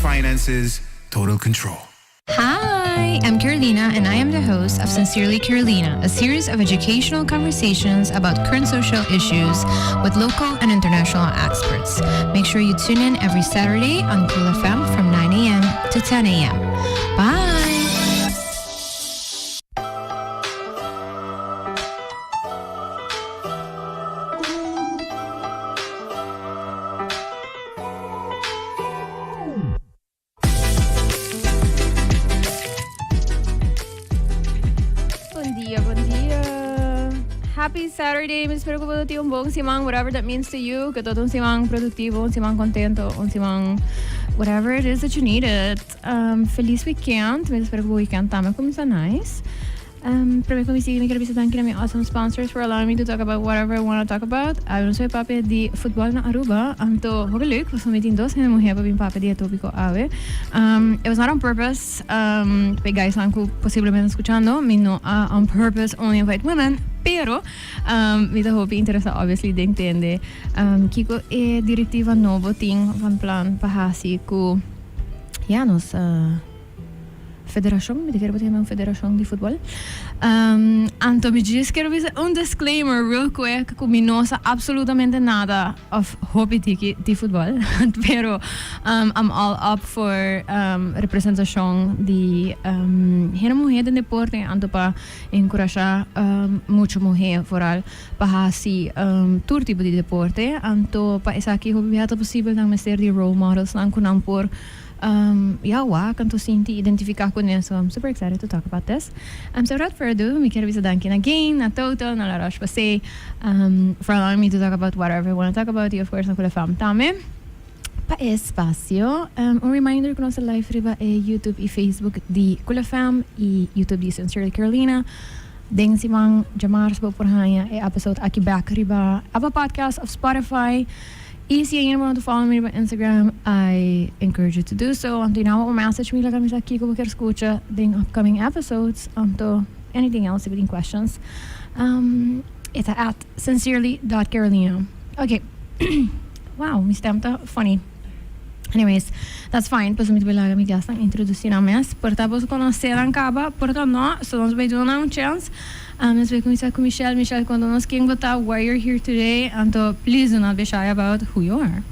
finances, total control. Hi, I'm Carolina, and I am the host of Sincerely Carolina, a series of educational conversations about current social issues with local and international experts. Make sure you tune in every Saturday on Cool FM from 9 a.m. to 10 a.m. Bye! Bon dia, bon dia. Happy Saturday. Mi espero ku bo tin un bon siman, whatever that means to you. Ku ta un siman produktivo, un siman kontentu, un siman whatever it is that you needed. Felis weekend. Mi espero ku bo weekend tambe kuminsá nice. Prome ku mi sigui mi quiero bisa danki na mi awesome sponsors for allowing me to talk about whatever I wanna talk about. Awe nos bai papia di futbol na Aruba. Anto hopi leuk pasobra mi tin dos hende muher pa bin papia di e topico awe. It was not on purpose, pa e guysnan ku posiblemente ta skuchando, mi no a on purpose only invite women, pero mi ta hopi interesa obviously den tende kiko e directiva nobo tin van plan pa hasi ku ya nos Federashon, mi ta kere bo ta yama un federashon di futbol. Anto mi djis kere bisa un disclaimer real quick ku mi no sa absolutamente nada of hopi tiki di futbol, pero I'm all up for representashon di hende muhé den deporte anto pa enkurashá mucha muhé vooral pa hasi tur tipo di deporte. Anto pa esaki hopi biaha ta posibel nan mester di role models nan ku nan por Ya wak anto sinti identifica cu ne so I'm super excited to talk about this. So without further ado mi kier bisa danki na Gain, na Total, na La Roche Posay for allowing me to talk about whatever I wanna talk about y of course na Kula Fam tambe pa e espacio. Un reminder cu nos ta live riba e YouTube y Facebook di Kula Fam y YouTube di Sincerely Carolina. Den siman djamars bo por haña e episode aki bek riba Apple Podcast of Spotify. Y si ainda bo no ta follow mi riba Instagram, I encourage you to do so. Anto y nan bo message mi laga mi sa kico bo kier scucha den upcoming episodes. Anto anything else si bo tin questions, e ta at sincerely dot carolina. Ok, wow mi stem ta funny. Anyways, that's fine pasobra mi ta bay laga mi guestnan introduci nan mes. Por ta boso conoce nan caba, por ta no, so nos bay duna nan un chance. Nos bay cuminsa cu Michelle. Michelle, conta nos ken bo ta, why you're here today, anto please do not be shy about who you are.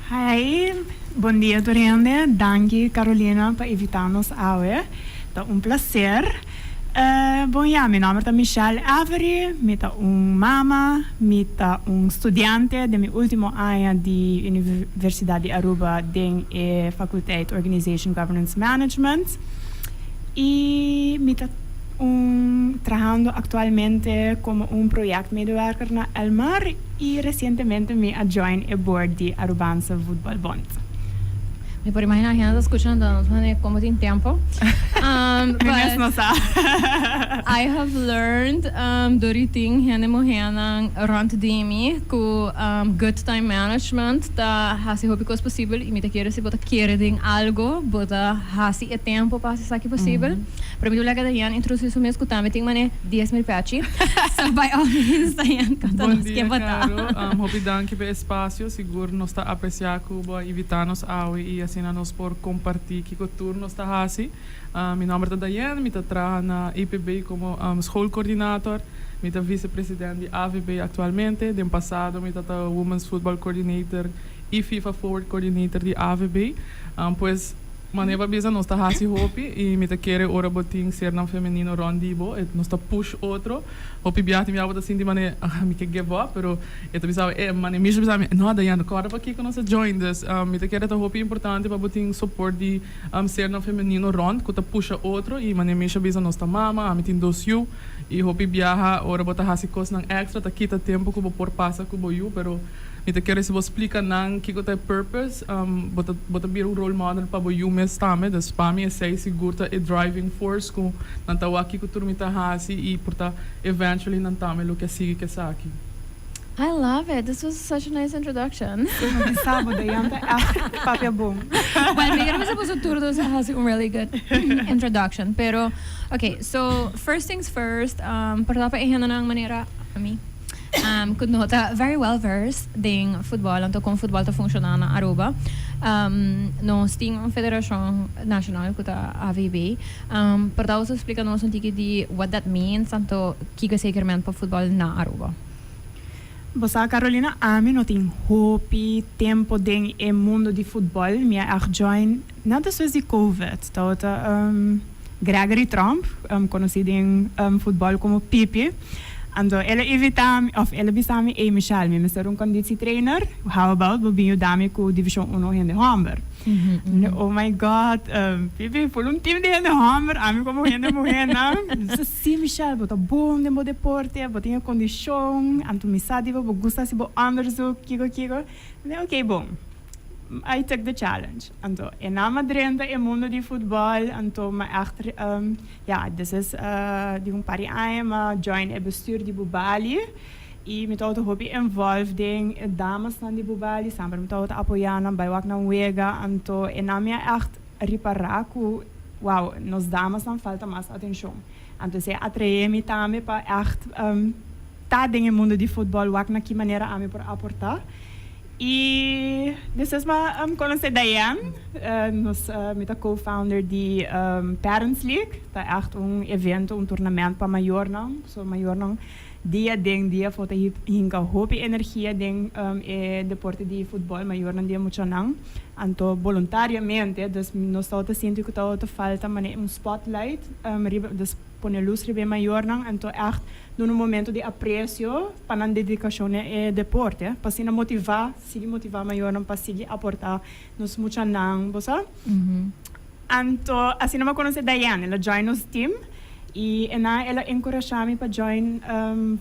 Hi, bon dia tur hende. Danki Carolina pa invita nos awe. Ta un placer. Bon ya, mi nomber ta Michelle Avery, mi ta un mama, mi ta un studiante den mi ultimo aña di Universidad di Aruba den e faculteit Organization Governance Management y mi ta un trahando actualmente como un projectmedewerker na Elmar y recientemente mi a join e board di Arubaanse Voetbalbond. Mi por imagina hende ta scuchando nos mane como tin tempo. Mi mes no sa. I have learned door di tin hende muhernan rond di mi cu good time management ta haci hopi cos posibel y mi ta kere si bo ta kere den algo bo ta haci e tempo pa haci esaki posibel. Pero mi ta laga Diane introduci su mes cu tambe tin mane 10,000 pechi. So by all means Diane conta Bon nos dia ken bo ta. Caro, hopi danki pa e espacio, sigur nos ta aprecia cu bo a invita nos awe y asina nos por comparti kico tur nos ta haci. Mi nomber ta Diane, mi ta traha na EPB como schoolcoördinator, mi ta vicepresident di AVB actualmente, den pasado mi ta ta Women's Football Coordinator y FIFA Forward Coordinator di AVB. Pues Manera pa bisa nos ta hasi hopi y mi ta kere ora bo tin sernan femenino rond di bo e nos ta push otro. Hopi biaha tin biaha bo ta sinti mane mi ke give up pero e ta bisa bo e mane Misha bisa mi no Dayana corda pakiko nos a join dus mi ta kere ta hopi importante pa bo tin support di sernan femenino rond cu ta pusha otro y mane Misha bisa nos ta mama ami tin dos yu y hopi biaha ora bo ta hasi cosnan extra ta kita tempo cu bo por pasa cu bo yu pero Mi ta kere si bo splika nan kiko ta e purpose, bo ta bo ta bira un role model pa bo yu mes tambe. Dus pa mi esei sigur ta e driving force ku nan ta wak kiko tur mi ta hasi i por ta eventually nan tambe lo ke sigui ku esaki. I love it, this was such a nice introduction. Si no bisa bo Dayan ta echt papia bon. Well, mi kere bisa boso tur dos a hasi un really good introduction, pero okay, so first things first, por ta pa e hendenan manera ami. Cu no ta very well versed den futbol anto con futbol ta funciona na Aruba. Nos tin un federacion nacional cu ta AVB. Por ta boso splica nos un tiki di what that means anto kico zekerment pa futbol na Aruba. Bo sa Carolina, ami no tin hopi tempo den e mundo di futbol. Mi a echt join net despues di Covid. Tabata Gregory Tromp, conoci den futbol como Pipi. Anto el a invita mi, of el a bisa mi, Ey Michelle, mi mester un conditietrainer, how about bo bin yuda mi cu Division Uno hende homber? Mi di, oh my God, Pipi, full un team di hende homber, ami como hende muhernan. Mi bisa, si Michelle, bo ta bon den bo deporte, bo tin e condicion, anto mi sa di bo, bo gusta haci bo onderzoek, kico kico. Mi di, ok, bon. I took the challenge. Anto e nan a drenta e mundo di futbol, anto mi a echt, ja, this is di un par di aña mi a join e bestuur di Bubali y mi tabata hopi involved den e damasnan di Bubali, semper mi tabata apoya nan, bai wak nan wega, anto e nan mi a echt ripara cu, wow, nos damasnan falta mas atencion. Anto esey a atrae mi tambe pa echt ta den e mundo di futbol, wak na ki manera ami por aporta. Y despues mi a conoce Diane, nos mi ta co-founder di Parents League, ta echt un evento, un tournament pa mayornan, so mayornan dia den dia afo ta hinca hopi energia den e deporte di futbol, mayornan di e muchanan, anto boluntariamente, dus nos tabata sinti cu tabata falta mane un spotlight riba, dus pone luz riba e mayornan, anto echt duna un momento di aprecio pa nan dedicacion na e deporte, pa asina motiva, sigui motiva mayornan pa sigui aporta nos muchanan, bo sa? Anto asina mi a conoce Diane, el a join nos team y ena el a encurasha mi pa join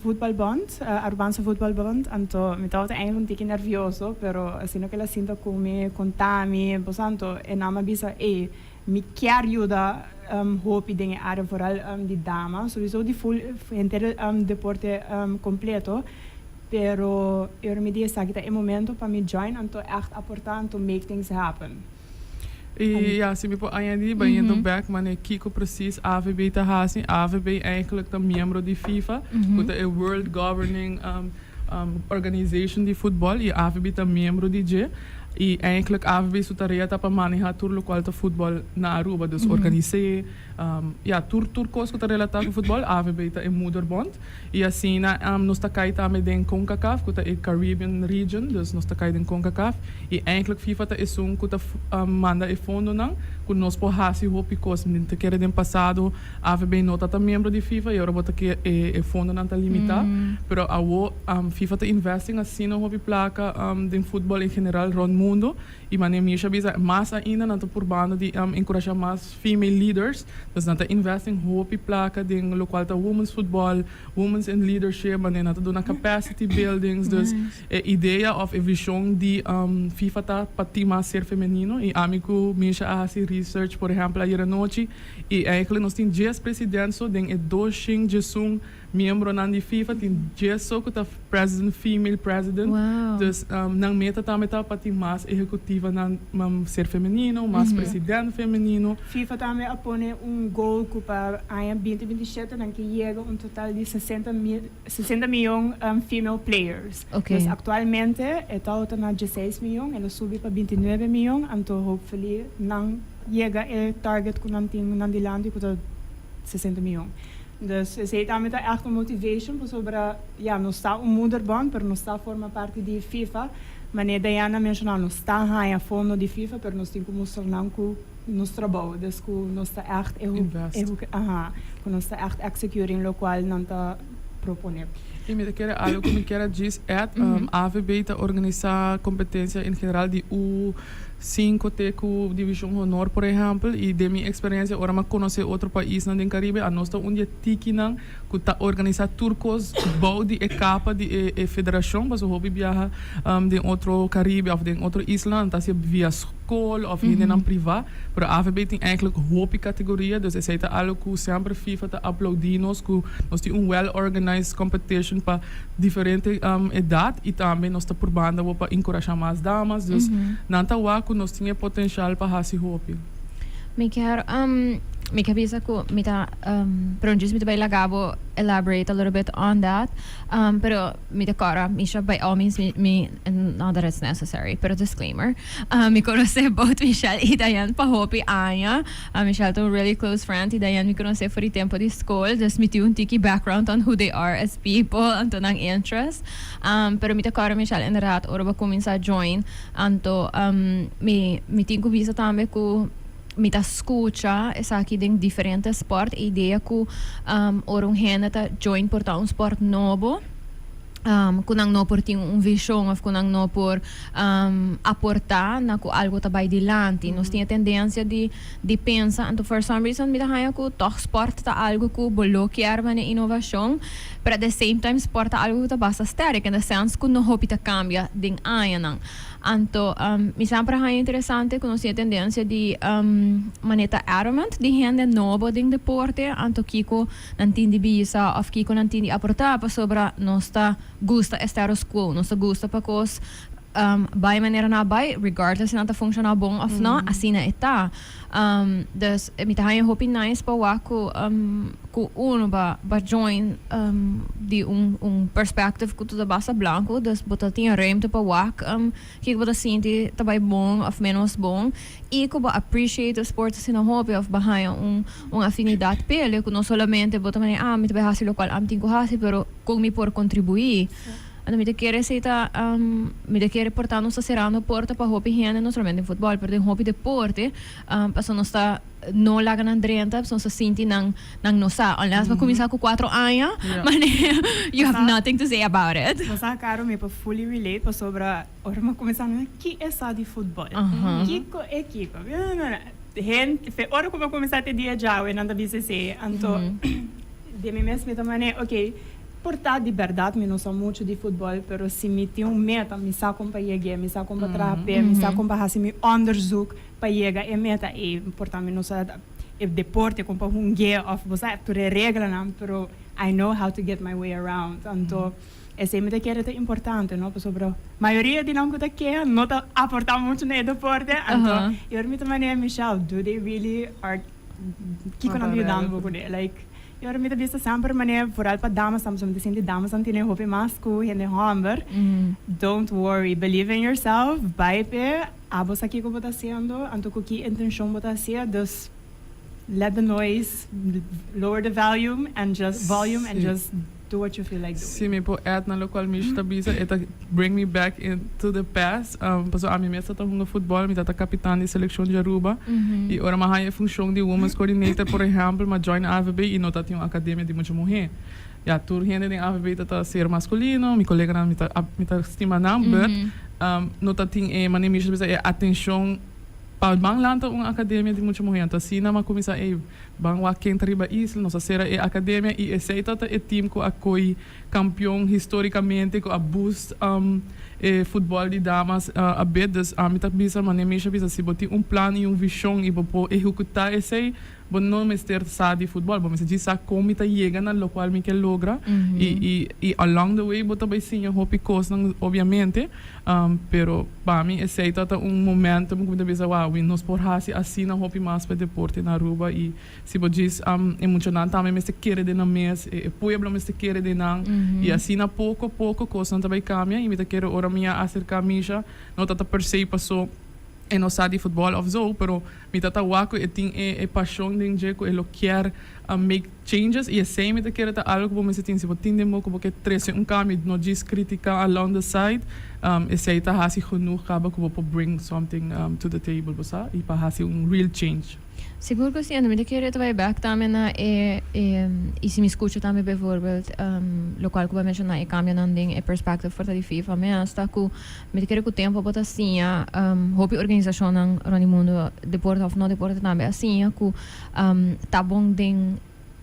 Voetbalbond, Arubaanse Voetbalbond, anto mi tabata eigenlijk un tiki nervioso, pero asina cu el a sinta cu mi, conta mi, bo sa, anto ena mi a bisa, ey, Mi kier yuda hopi den e area vooral di dama, sowieso di full henter deporte completo, pero e ora mi di esaki ta e momento pa mi join anto echt aporta anto make things happen. Y ya, si mi por añadi, bayendo bek mane kico precies AVB ta haci, AVB eigenlijk ta miembro di FIFA, cu ta e World Governing Organization di futbol y AVB ta miembro di dje y eigenlijk AVB su tarea ta pa maneha tur locual ta futbol na Aruba, dus organise, ya tur tur cos cu ta relata cu futbol AVB ta e moederbond y asina nos ta cay tambe den Concacaf cu ta e Caribbean region, dus nos ta cay den Concacaf y eigenlijk FIFA ta esun cu ta manda e fondonan cu nos por haci hopi cos, mi ta kere den pasado AVB no ta ta miembro di FIFA y ora bo ta ke e fondonan ta limita, pero awo FIFA ta investing asina hopi placa den futbol en general rond mundo y manera Misha bisa mas ainda nan ta purbando di encurasha mas female leaders, dus nan ta investing hopi placa den locual ta women's football, women's in leadership, manera nan ta duna capacity buildings, dus e idea of e vision di FIFA ta pa tin mas ser femenino y ami cu Misha a haci research por ehempel ayer anochi. Y eigenlijk nos tin djes president so den e doshin djesun miembronan di FIFA tin djes so cu ta president female president. Wow. Dus nan meta tambe ta pa tin mas ehecutivanan ser femenino, mas president femenino. FIFA tambe a pone un goal cu pa aña binti 27 nan ke yega un total di 60 mil 60 miyon female players. Okay. Dus actualmente e ta na 16 miyon, el a subi pa 29 miyon, anto hopefully nan yega e target ku nan tin nan dilanti ku ta 60 miyon. Dus esei tambe ta echt un motivation pasobra ya nos ta un moederbond pero nos ta forma parti di FIFA. Manera Diana a menshoná nos ta haña fondo di FIFA pero nos tin ku mustra nan ku nos trabou dus ku nos ta echt Invest. Aha, ku nos ta echt executing lokual nan ta proponé. I mi ta kere algo ku mi kier a djis add, AVB ta organisá kompetensia en general di U 5 te ku Divishon Honor por ehèmpel i den mi eksperensia ora mi a konosé otro paisnan den Karibe anos ta un di e tikinan ku ta organisá tur kos bou di e kapa di e federashon pasobra hopi biaha den otro Karibe òf den otro islanan nan ta hasié via skol òf hendenan privá pero AVB tin eigentlik hopi kategoria dus esei ta algu ku semper FIFA ta aploudí nos ku nos tin un well organized competition pa diferente edat y tambe nos ta purbando awor pa enkurashá mas damas, dus nan ta wak ku nos tin e potenshal pa hasi hopi. Mi kier. Mi ke bisa ku mi ta um, pero just mi ta bai laga bo elaborate a little bit on that. Pero mi ta kòrda, Misha, by all means mi, and not that it's necessary, pero disclaimer, mi konosé both Michelle i Diane pa hopi aña. Michelle ta un really close friend i Diane mi konosé for di tempo di skol, dus mi tin un tiki background on who they are as people, anto nan interest. Pero mi ta kòrda Michelle inderdaad ora bo a kuminsá join, anto mi tin ku bisa tambe ku mi ta skucha esaki den diferente sport, e idea ku ora un hende ta join por ta un sport nobo, ku nan no por tin un vishon òf ku nan no por aportá na ku algu ta bai dilanti. Nos tin e tendensia di di pensa, anto for some reason mi ta haña ku tòg sport ta algu ku bo lo kier manera inovashon, pero at the same time sport ta algu ku ta basta sterk in the sense ku no hopi ta kambia den añanan. Anto, mi semper a haña interesante ku nos tin e tendensia di manera ta adamant di hende nobo den deporte, anto kiko nan tin di bisa òf kiko nan tin di aportá pasobra nos ta gusta e status quo, nos ta gusta pa kos bai manera nan a bai regardless si nan ta funshoná bon òf nò, asina e ta. Dus mi ta haña hopi nice pa wak ku ku uno ba ba join di un un perspective ku ta basta blanco, dus bo ta tin ruimte pa wak kiko bo ta sinti ta bai bon of menos bon i ku bo appreciate e sport asina hopi of bo haña un un afinidad p'e ku no solamente bo ta manera ah mi ta bai hasi lokual ami tin ku hasi pero kon mi por kontribuí. Anto mi ta kere esei ta mi ta kere por ta nos ta serando porta pa hopi hende no solamente den futbol pero den hopi deporte pasobra nos ta no laga nan drenta pasobra nos ta sinti nan nan no sa unless bo cuminsa cu cuatro aña manera you have nothing to say about it. Bo sa Caro mi por fully relate pasobra ora mi a cuminsa mi ki e sa di futbol kiko e kiko hende fe ora cu mi a cuminsa te dia djawe nan ta bisa esei anto den mi mes mi ta manera ok. Por ta di bèrdat mi no sa muchu di futbòl, pero si mi tin un meta, mi sa kon pa yeg'é, mi sa kon pa traha p'e, mi sa kon pa hasi mi òndersuk pa yega e meta ei. Por ta mi no sa e deporte, kon pa hung'é òf bo sa tur e reglanan, pero I know how to get my way around. Anto esei mi ta kere ta importante, no? Pasobra mayoria di nan ku ta keha no ta aportá muchu na e deporte. Anto e ora mi ta manera Michelle, do they really are kiko nan ta yudando bo kuné? Like. I ora mi ta bisa semper manera vooral pa damas pasobra mi ta sinti damasnan tene hopi mas ku hende hòmber, don't worry, believe in yourself, bai p'e, abo sa kiko bo ta hasiendo, anto ku ki intenshon bo ta hasié, dus let the noise, lower the volume and just volume and just do what you feel like doing. Si mi por add na lokual Misha ta bisa, e ta bring me back into the past, pasobra ami mes ta hunga futbòl, mi ta ta kapitan di selekshon di Aruba, i ora mi a haña e funshon di women's coordinator, por ehèmpel, mi a join AVB i no ta tin un akademia di mucha muhé. Ya, tur hende den AVB ta ta ser maskulino, mi koleganan mi ta mi ta stima nan, but no ta tin e, manera Misha ta bisa, e atenshon pa ban lanta un akademia di mucha muhé. Anto asina mi a kuminsá, ey, Ban wak ken ta riba isla, nos a sera e academia y esey ta ta e team cu a coy campeon historicamente, cu a boost e futbol di damas a bit. Dus ami ta bisa, mane Misha bisa, si bo tin un plan y un vision y bo por ehecuta esey, bo no mester sa di futbol, bo mester djis sa con mi ta yega na locual mi ke logra y y along the way bo ta bay siña hopi cosnan obviamente. Pero pa mi esey ta ta un momentum cu mi ta bisa wow nos por haci asina hopi mas pa e deporte na Aruba y si bo djis e muchanan tambe mester kere den nan mes e pueblo mester kere den nan y asina poco poco cosnan ta bay cambia y mi ta kere ora mi a acerca Misha no ta ta per se paso e no sa di futbol of zo pero mi ta ta wak cu e tin e pasion den dje cu e lo kier make changes y esey mi ta kere ta algo cu bo mester tin si bo tin den bo cu bo ke trece un cambio no djis critica along the side esey ta haci genoeg caba cu bo por bring something to the table bo sa y pa haci un real change. Sigur cu si, anto mi ta kere ta bay bek tambe na e y si mi scucha tambe bijvoorbeeld locual cu bo a menciona e cambionan den e perspective for ta di FIFA mes ta cu Mi ta kere ku tempu bo ta siña hopi organisashonnan rònt di mundu, deporte òf no deporte tambe a siña ku ta bon den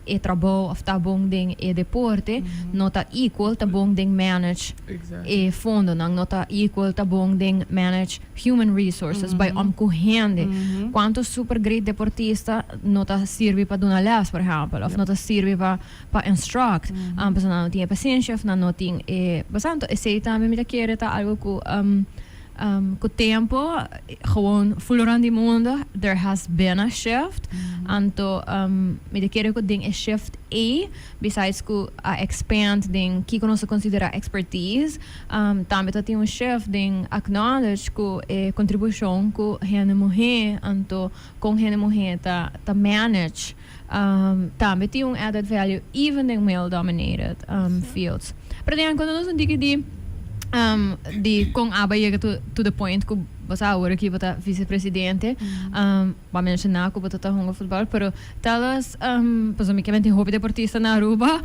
e trabou òf ta bon den e deporte no ta equal ta bon den manage e fondonan, no ta equal ta bon den manage human resources, bai om ku hende. Kuantu super great deportista no ta sirbi pa duna lès, por ehèmpel, òf no ta sirbi pa pa instruct, pasobra nan no tin e pasenshi of nan no tin e, basa anto esey tambe mi ta kere ta algo cu. Cu tempo, gewoon full rond di mundo, there has been a shift. Anto, mi ta kere cu den e shift ey, besides cu a expand den kico nos ta considera expertise, tambe ta tin un shift den acknowledge cu e contribucion cu hende muhe, anto con hende muhe ta manage, tambe tin un added value even den male dominated fields. Pero den cuando nos un tiki di di con aba yega to to the point cu bo sa awor aki bo ta vicepresidente, bo a menciona cu bo ta ta hunga futbal, pero tell us, pasobra mi kier tin hopi deportista na Aruba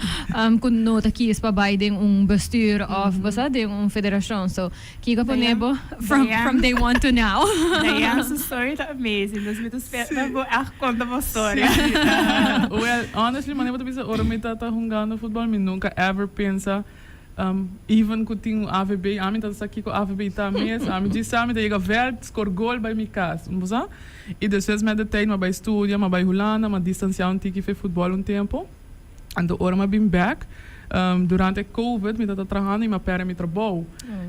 cu no ta kies pa bay den un bestuur of bo sa den un federacion, so Kiko a pone bo from day one to now? Diane su story ta amazing, dus mi ta spera bo echt konta bo storia. Well, honestly, manera bo ta bisa ora mi ta hungando futbol, mi nunca ever pensa even ku tin un AVB, ami ta sa kiko AVB ta mes, ami djis sa mi ta yega veld, score gol bai mi kas, bo sa? I despues met de tijd mi a bai studia, mi a bai Hulanda, mi a distancia un tiki fe futbol un tempo. Anto ora mi a bin bek, durante e covid mi tabata trahando y mi a perde mi trabou.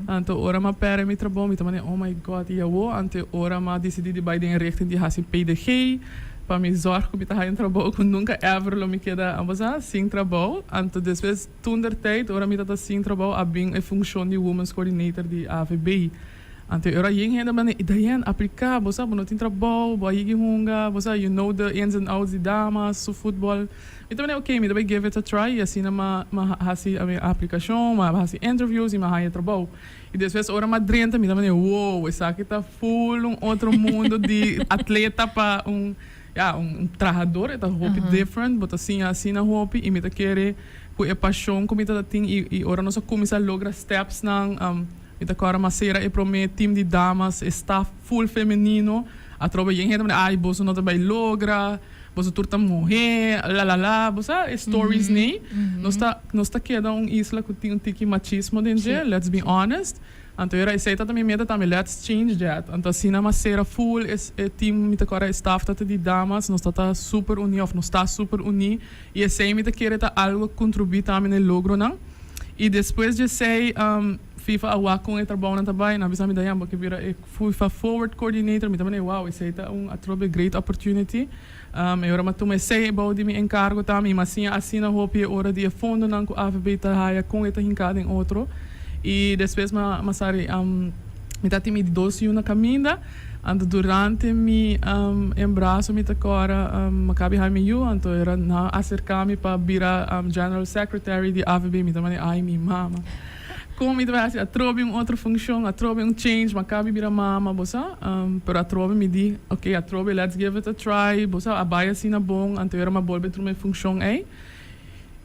Anto ora mi a perde mi trabou mi ta mane, oh my God, y awo? Anto ora mi a dicidi di bay den e richting di haci PDG pa mi zorg cu mi ta haya un trabou cu nunca ever lo mi keda, bo sa, sin trabou. Anto despues toentertijd ora mi tabata sin trabou a bin e funcion di Women's Coordinator di AVB. Anto e ora yen hende manda, Diane, aplica, bo sa bo no tin trabou, bo a yigi hunga, bo sa, you know the ins and outs di damas su futbol. Mi ta manda, ok, mi ta bay give it a try y asina mi a haci mi aplicacion, mi a haci interviews y mi a haya trabou. Y despues ora mi a drenta mi ta manda, wow, esaki ta full un otro mundo di atleta pa un, ya, un trahador, e ta hopi different, bo ta siña asina hopi y mi ta kere cu e pasion cu mi ta tin y ora nos a cuminsa logra stepsnan, Mi ta kòrda mas sera e promé team di damas, e staff full femenino, atrobe yen hende manda ay boso no ta bai logra, boso tur ta muhé, lalala, bo sa e stories nei. Nos ta nos ta keda un isla ku tin un tiki machismo den dje, let's be honest. Anto era esei ta mi meta tambe, let's change that. Anto asina mas sera full e e team, mi ta kòrda e staff ta ta di damas, nos ta ta super uní òf nos ta super uní i esei mi ta kere ta algu kontribuí tambe na e logronan. I despues djesei FIFA a wak kon e trabounan ta bai, nan a bisa mi, Dayan, bo ke bira e FIFA Forward Coordinator. Mi ta manda, wow, esei ta un atrobe great opportunity. E ora mi a tuma esei bou di mi enkargo tambe i mi a siña asina hopi e ora di e fondonan ku AVB ta haya, kon e ta hinká den otro. I despues mi a sali, mi ta tin mi di dos yu na kaminda. Anto durante mi embraso mi ta kòrda mi a kabi haña mi yu, anto era nan a aserká mi pa bira General Secretary di AVB, mi ta manda ay mi mama kon mi ta bai hasi atrobe un otro funshon, atrobe un change, mi a kabi bira mama bo sa, pero atrobe mi di ok atrobe let's give it a try, bo sa a bai asina bon, anto era mi a bolbe tuma e funshon ei.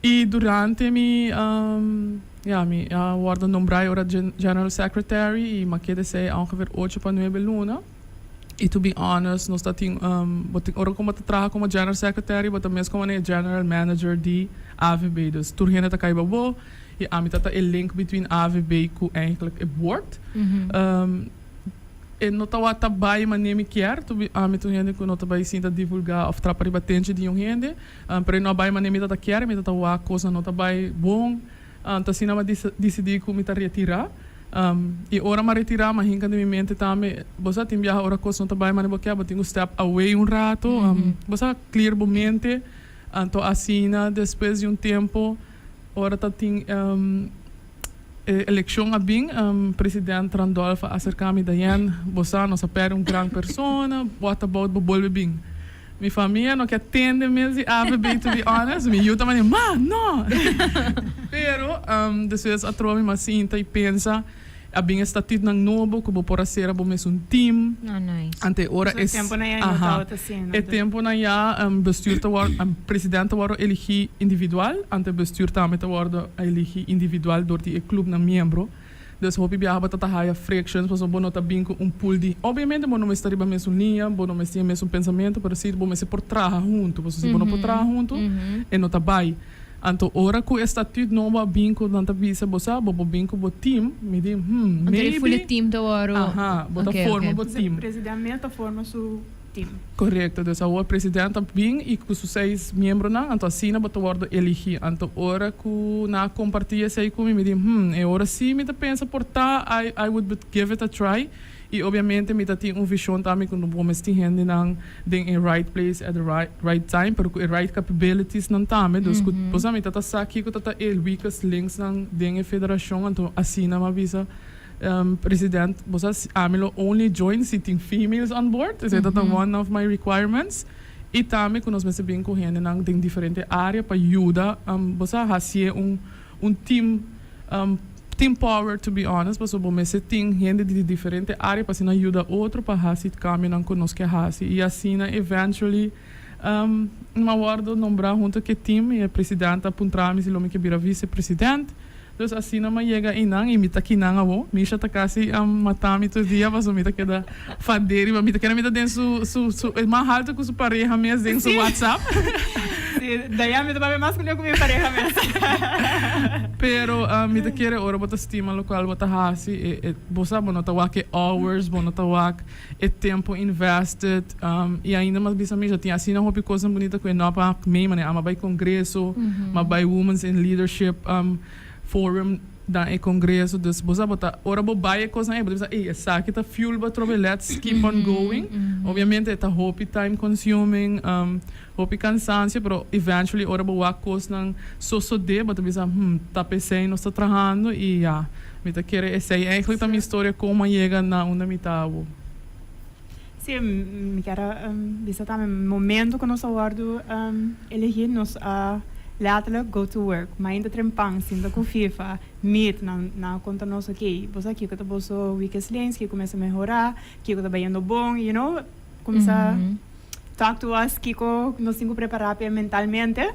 I durante mi, ya, mi a wordo nombrá e ora General Secretary i m'a keda esei ongeveer ocho pa nuebe luna. I to be honest, nos ta tin, bo tin, ora ku bo ta traha komo General Secretary, bo ta mes komo e General Manager di AVB. Dus tur hende ta kai pa bo i ami ta ta e link between AVB ku eigenlijk e board. E no tawata bai manera mi kier, to be, ami ta un hende ku no ta bai sinta divulgá òf trapa riba tenchi di un hende. Pero e no a bai manera mi tata kier, mi tata wak kosnan no ta bai bon. Ta asina mi a disidí ku mi ta retirá. I ora mi a retirá mi a hinka den mi mente tambe, bo sa tin biaha ora kos no ta bai manera bo kier, bo tin ku step away un rato, bo sa clear bo mente. Anto asina despues di un tempo ora ta tin e elekshon a bin, president Randolph a aserká mi, Diane, bo sa nos a pèrdè un gran persona, what about bo bolbe bin? Mi famia no ke tende mes di AVB to be honest. Mi yu ta manda, Ma, no! Pero despues atrobe mi a sinta i pensa, a bin e statutnan nobo ku bo por a sera bo mes un team. Oh, nice. Ante ora So e temponan ya no tabata asina. E temponan ya bestuur ta wòrdu, president ta wòrdu eligi individual, ante bestuur tambe ta wòrdu eligi individual dor di e clubnan miembro. Dus hopi biaha bo ta ta haya frictions pasobra bo no ta bin cu un pool di obviamente bo no mester riba mesun liña, bo no mester tin e mesun pensamiento pero si bo mester por traha hunto pasobra si bo no por traha hunto e no ta bay. Anto ora ku e statuut nobo a bin ku nan ta bisa bo sa bo por bin ku bo team, mi di hmm, Anto e full maybe, team ta wòrdu. aha, bo ta forma bo team. President mes ta forma su team. Korekto, dus awor president ta bin i ku su seis miembronan, anto asina bo ta wòrdu eligí. Anto ora ku nan a kompartí esei ku mi, mi di hmm, e ora sí mi ta pensa por ta, I I would give it a try. I obviamente mi ta tin un vision tambe ku no bo mes tin hendenan den e right place at the right time pero ku e right capabilities nan tambe dus ku bo sa mi ta ta sa kiko ta ta e weakest links nan den e federacion anto asina mi a bisa president bo sa ami lo only join si tin females on board esei ta ta one of my requirements i tambe ku nos mester bin ku hendenan den diferente area pa yuda bo sa hacié un un team Tin power to be honest pasobra bo mester tin hende di diferente area pa asina yuda otro pa haci cambionan cu nos ke haci y asina eventually mi a wordo nombra hunto cu e team y e president a puntra mi si lo mi ke bira vice president dus asina mi a yega eynan y mi ta kinan awo Misha ta casi mata mi tur dia pasobra mi ta keda fad'e riba mi ta kere mi ta den su su su e mas halto cu su pareha mes den su WhatsApp. Si, Dayan mi ta papia mas cu mi pareha mes. Pero mi ta kere ora bo ta stima locual bo ta haci e e bo sa bo no ta wak e hours bo no ta wak e tempo invested y ainda mas bisa mi ya tin asina hopi cosnan bunita cu e no a pak mee manera ama bay congreso ma bay womens in leadership forum Dan e congreso, dus bo sa bo ta ora bo bay e cosnan ey bo ta bisa ey esaki ta fuel bo atrobe let's keep on going. Obviamente e ta hopi time consuming, hopi cansancio pero eventually ora bo wak cosnan sosode bo ta bisa hmm ta p'esey nos ta trahando y ya mi ta kere esey eigenlijk ta mi historia como a yega na unda mi ta awo. Si, mi kier a bisa tambe momento cu nos a wordo elegi nos a letterlijk go to work. Mainta trempan sinta cu FIFA, meet, nan a conta nos ok, bo sa kico ta boso weakest links, kico mester mehora, kico ta bayendo bon, you know, cuminsa talk to us kico nos tin cu prepara p'e mentalmente.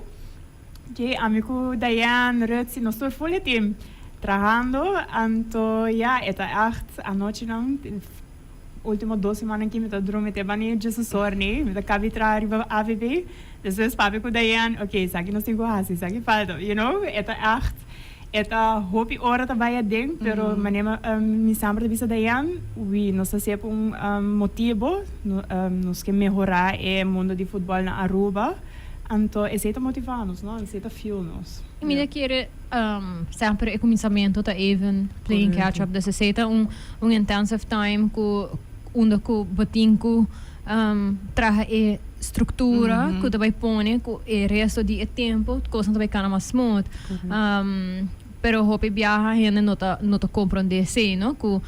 Ok, ami cu Diane, Rutsi, nos tur full e team trahando, anto ya e ta echt anochinan. Ultimo dos simannan ki mi ta drumi te bani Jesus sorni, mi ta kabi traha riba avp, despues papia ku Diane, ok esaki nos tin ku hasi, esaki falta, you know, e ta echt, e ta hopi ora ta bai aden, pero manera mi semper ta bisa Diane, wi nos ta hasié pa un motibo, nos ke mehorá e mundo di futbòl na Aruba, anto esei ta motivá nos, no, esei ta fuel nos. Mi ta kere semper e kuminsamentu ta even playing catch up, dus esei ta un un intensive time ku unda ku bo tin ku traha e struktura ku ta bai pone ku e resto di e tempu kosnan ta bai kana mas smooth. Pero hopi biaha hende no ta no ta komprondé esei no ku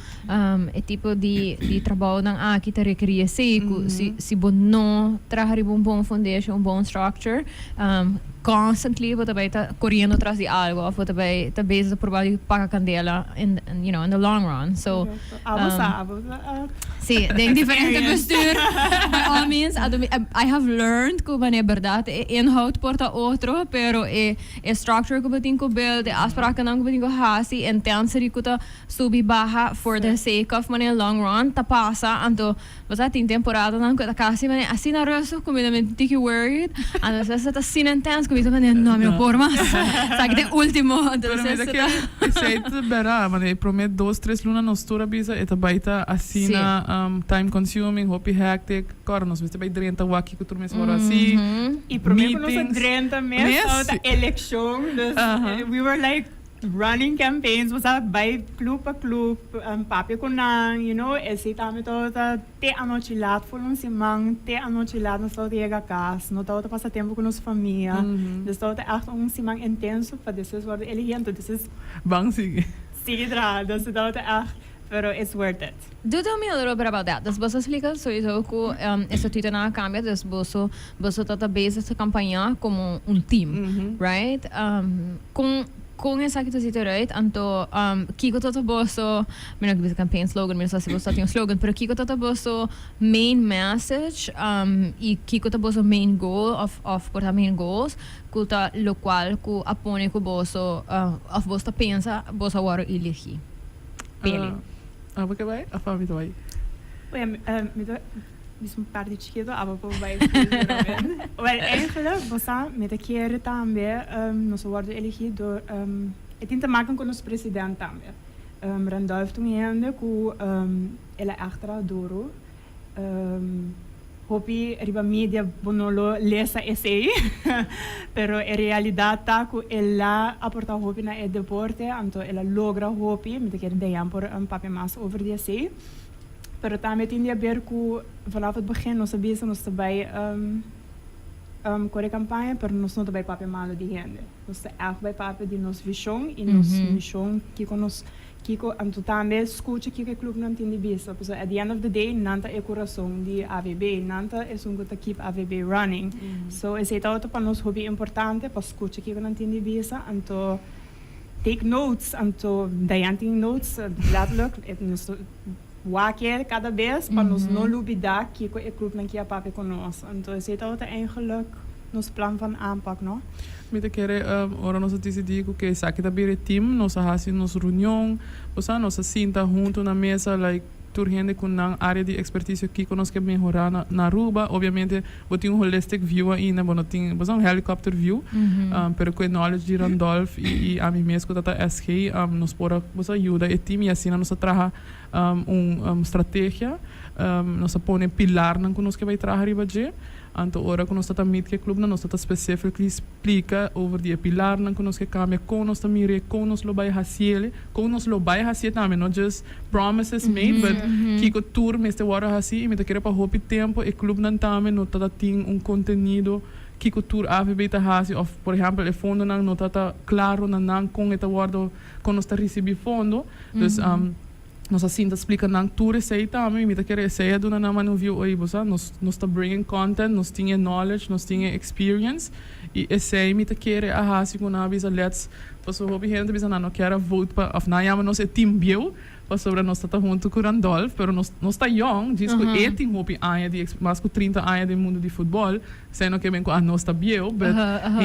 e tipo di di trabounan aki ta rekerí esei ku si si bo no traha riba un bon foundation un bon structure constantly bo ta bai ta coriendo tras di algo of bo ta bai ta bezig ta proba di paga candela in you know in the long run so Abo sa abo sa si den diferente bestuur by all means I have learned cu manera berdad e inhoud por ta otro pero e E structure ku bo tin ku build, e afsprakennan ku bo tin ku hasi, e intensity ku ta subi baha for the sake of manera long run ta pasa. Anto bo sa tin temporadanan ku e ta kasi manera asina rustig ku mi ta menti tiki worried. Anto esei ta asina intens ku mi ta manera no mi no por mas. Esaki ta e ultimo. Anto Pero mi esei ta ta. kere esei ta bera, manera e prome dos tres luna nos tur a bisa e ta bai ta asina time consuming, hopi hectic. Kòrda nos mester bai drenta wak kiko tur mes wòrdu hasi. I promé ku nos a drenta mes tabata elekshon, dus we were like running campaigns, bo sa bai club pa club papia ku nan, you know, esei tambe tabata te anochi lat for un siman, te anochi lat nos tabata yega kas, no tabata pasa tempu ku nos famia, dus tabata ègt un siman intenso pa despues wòrdu eligi, anto despues Ban sigui. Sigui traha, dus tabata ègt, pero it's worth it. Do tell me a little bit about that. Dus boso a splika sowieso ku e statutonan a kambia, dus boso boso ta ta bezig ta kampañá komo un team, right? Kon kon esaki ta zit eruit? Anto kiko ta ta boso, mi no ke bisa campaign slogan, mi no sa si boso ta tin un slogan, pero kiko ta ta boso main message i kiko ta boso main goal of of por ta main goals ku ta lokual ku a pone ku boso of boso ta pensa boso a wòrdu eligí? Peli. Abo ke bai of ami ta bai? Oye, mi ta. Bis un parti chikito, abo por bai Wel, eigenlijk, bo sa, mi ta kere tambe, nos a wordo elegi door, e tin te maken cu nos president tambe. Randolph ta un hende cu el a echt traha duro. Hopi riba media bo no lo lesa esey, pero e realidad ta cu el a aporta hopi na e deporte, anto el a logra hopi. Mi ta kere Diane por papia mas over di esey. Pero tambe tin di haber cu vanaf het begin nos a bisa nos ta bay core campaña pero nos no ta bay papia malo di hende. Nos ta echt bay papia di nos vision y nos mision kico nos kico anto tambe scucha kico e clubnan tin di bisa pasobra at the end of the day nan ta e curason di AVB nan ta esun cu ta keep AVB running. So esey ta otro pa nos hopi importante pa scucha kico nan tin di bisa anto take notes anto Diane tin notes letterlijk nos wak e cada bes pa nos no lubida kico e clubnan kia papia cu nos anto esey tabata eigenlijk nos plan van aanpak no. Mi ta kere ora nos a dicidi cu ke esaki ta bira e team nos a haci nos reunion bo sa nos a sinta hunto na mesa like tur hende cu nan area di experticio kico nos ke mehora na Aruba obviamente bo tin un holistic view ainda bo no tin bo sa un helicopter view pero cu e knowledge di Randolph y ami mes cu ta ta SG nos por a bo sa yuda e team y asina nos a traha un strategia nos a pone pilarnan cu nos ke bay traha riba dje anto ora cu nos ta ta meet cu e clubnan nos ta ta specifically splica over di e pilarnan cu nos ke cambia con nos ta mira con nos lo bay haciele con nos lo bay hacie tambe no just promises made but kico tur mester wordo haci y mi ta kere pa hopi tempo e clubnan tambe no ta tin un contenido kico tur AVB ta haci of por ehempel e fondonan no ta ta claro na nan con e ta wordo con nos ta ricibi fondo dus nos a sinta splica nan tur esey tambe y mi ta kere esey a duna nan mane un view oye bo sa nos nos ta bringing content nos tin e knowledge nos tin e experience y esey mi ta kere a haci cu nan a bisa let's Pasobra hopi hende ta bisa nan no kier a vote pa of nan yama nos e team bieu pasobra nos ta ta hunto cu Randolph pero nos nos ta yong djis cu e tin hopi aña di mas cu 30 aña den mundo di futbol esei no ke men cu anos ta bieu but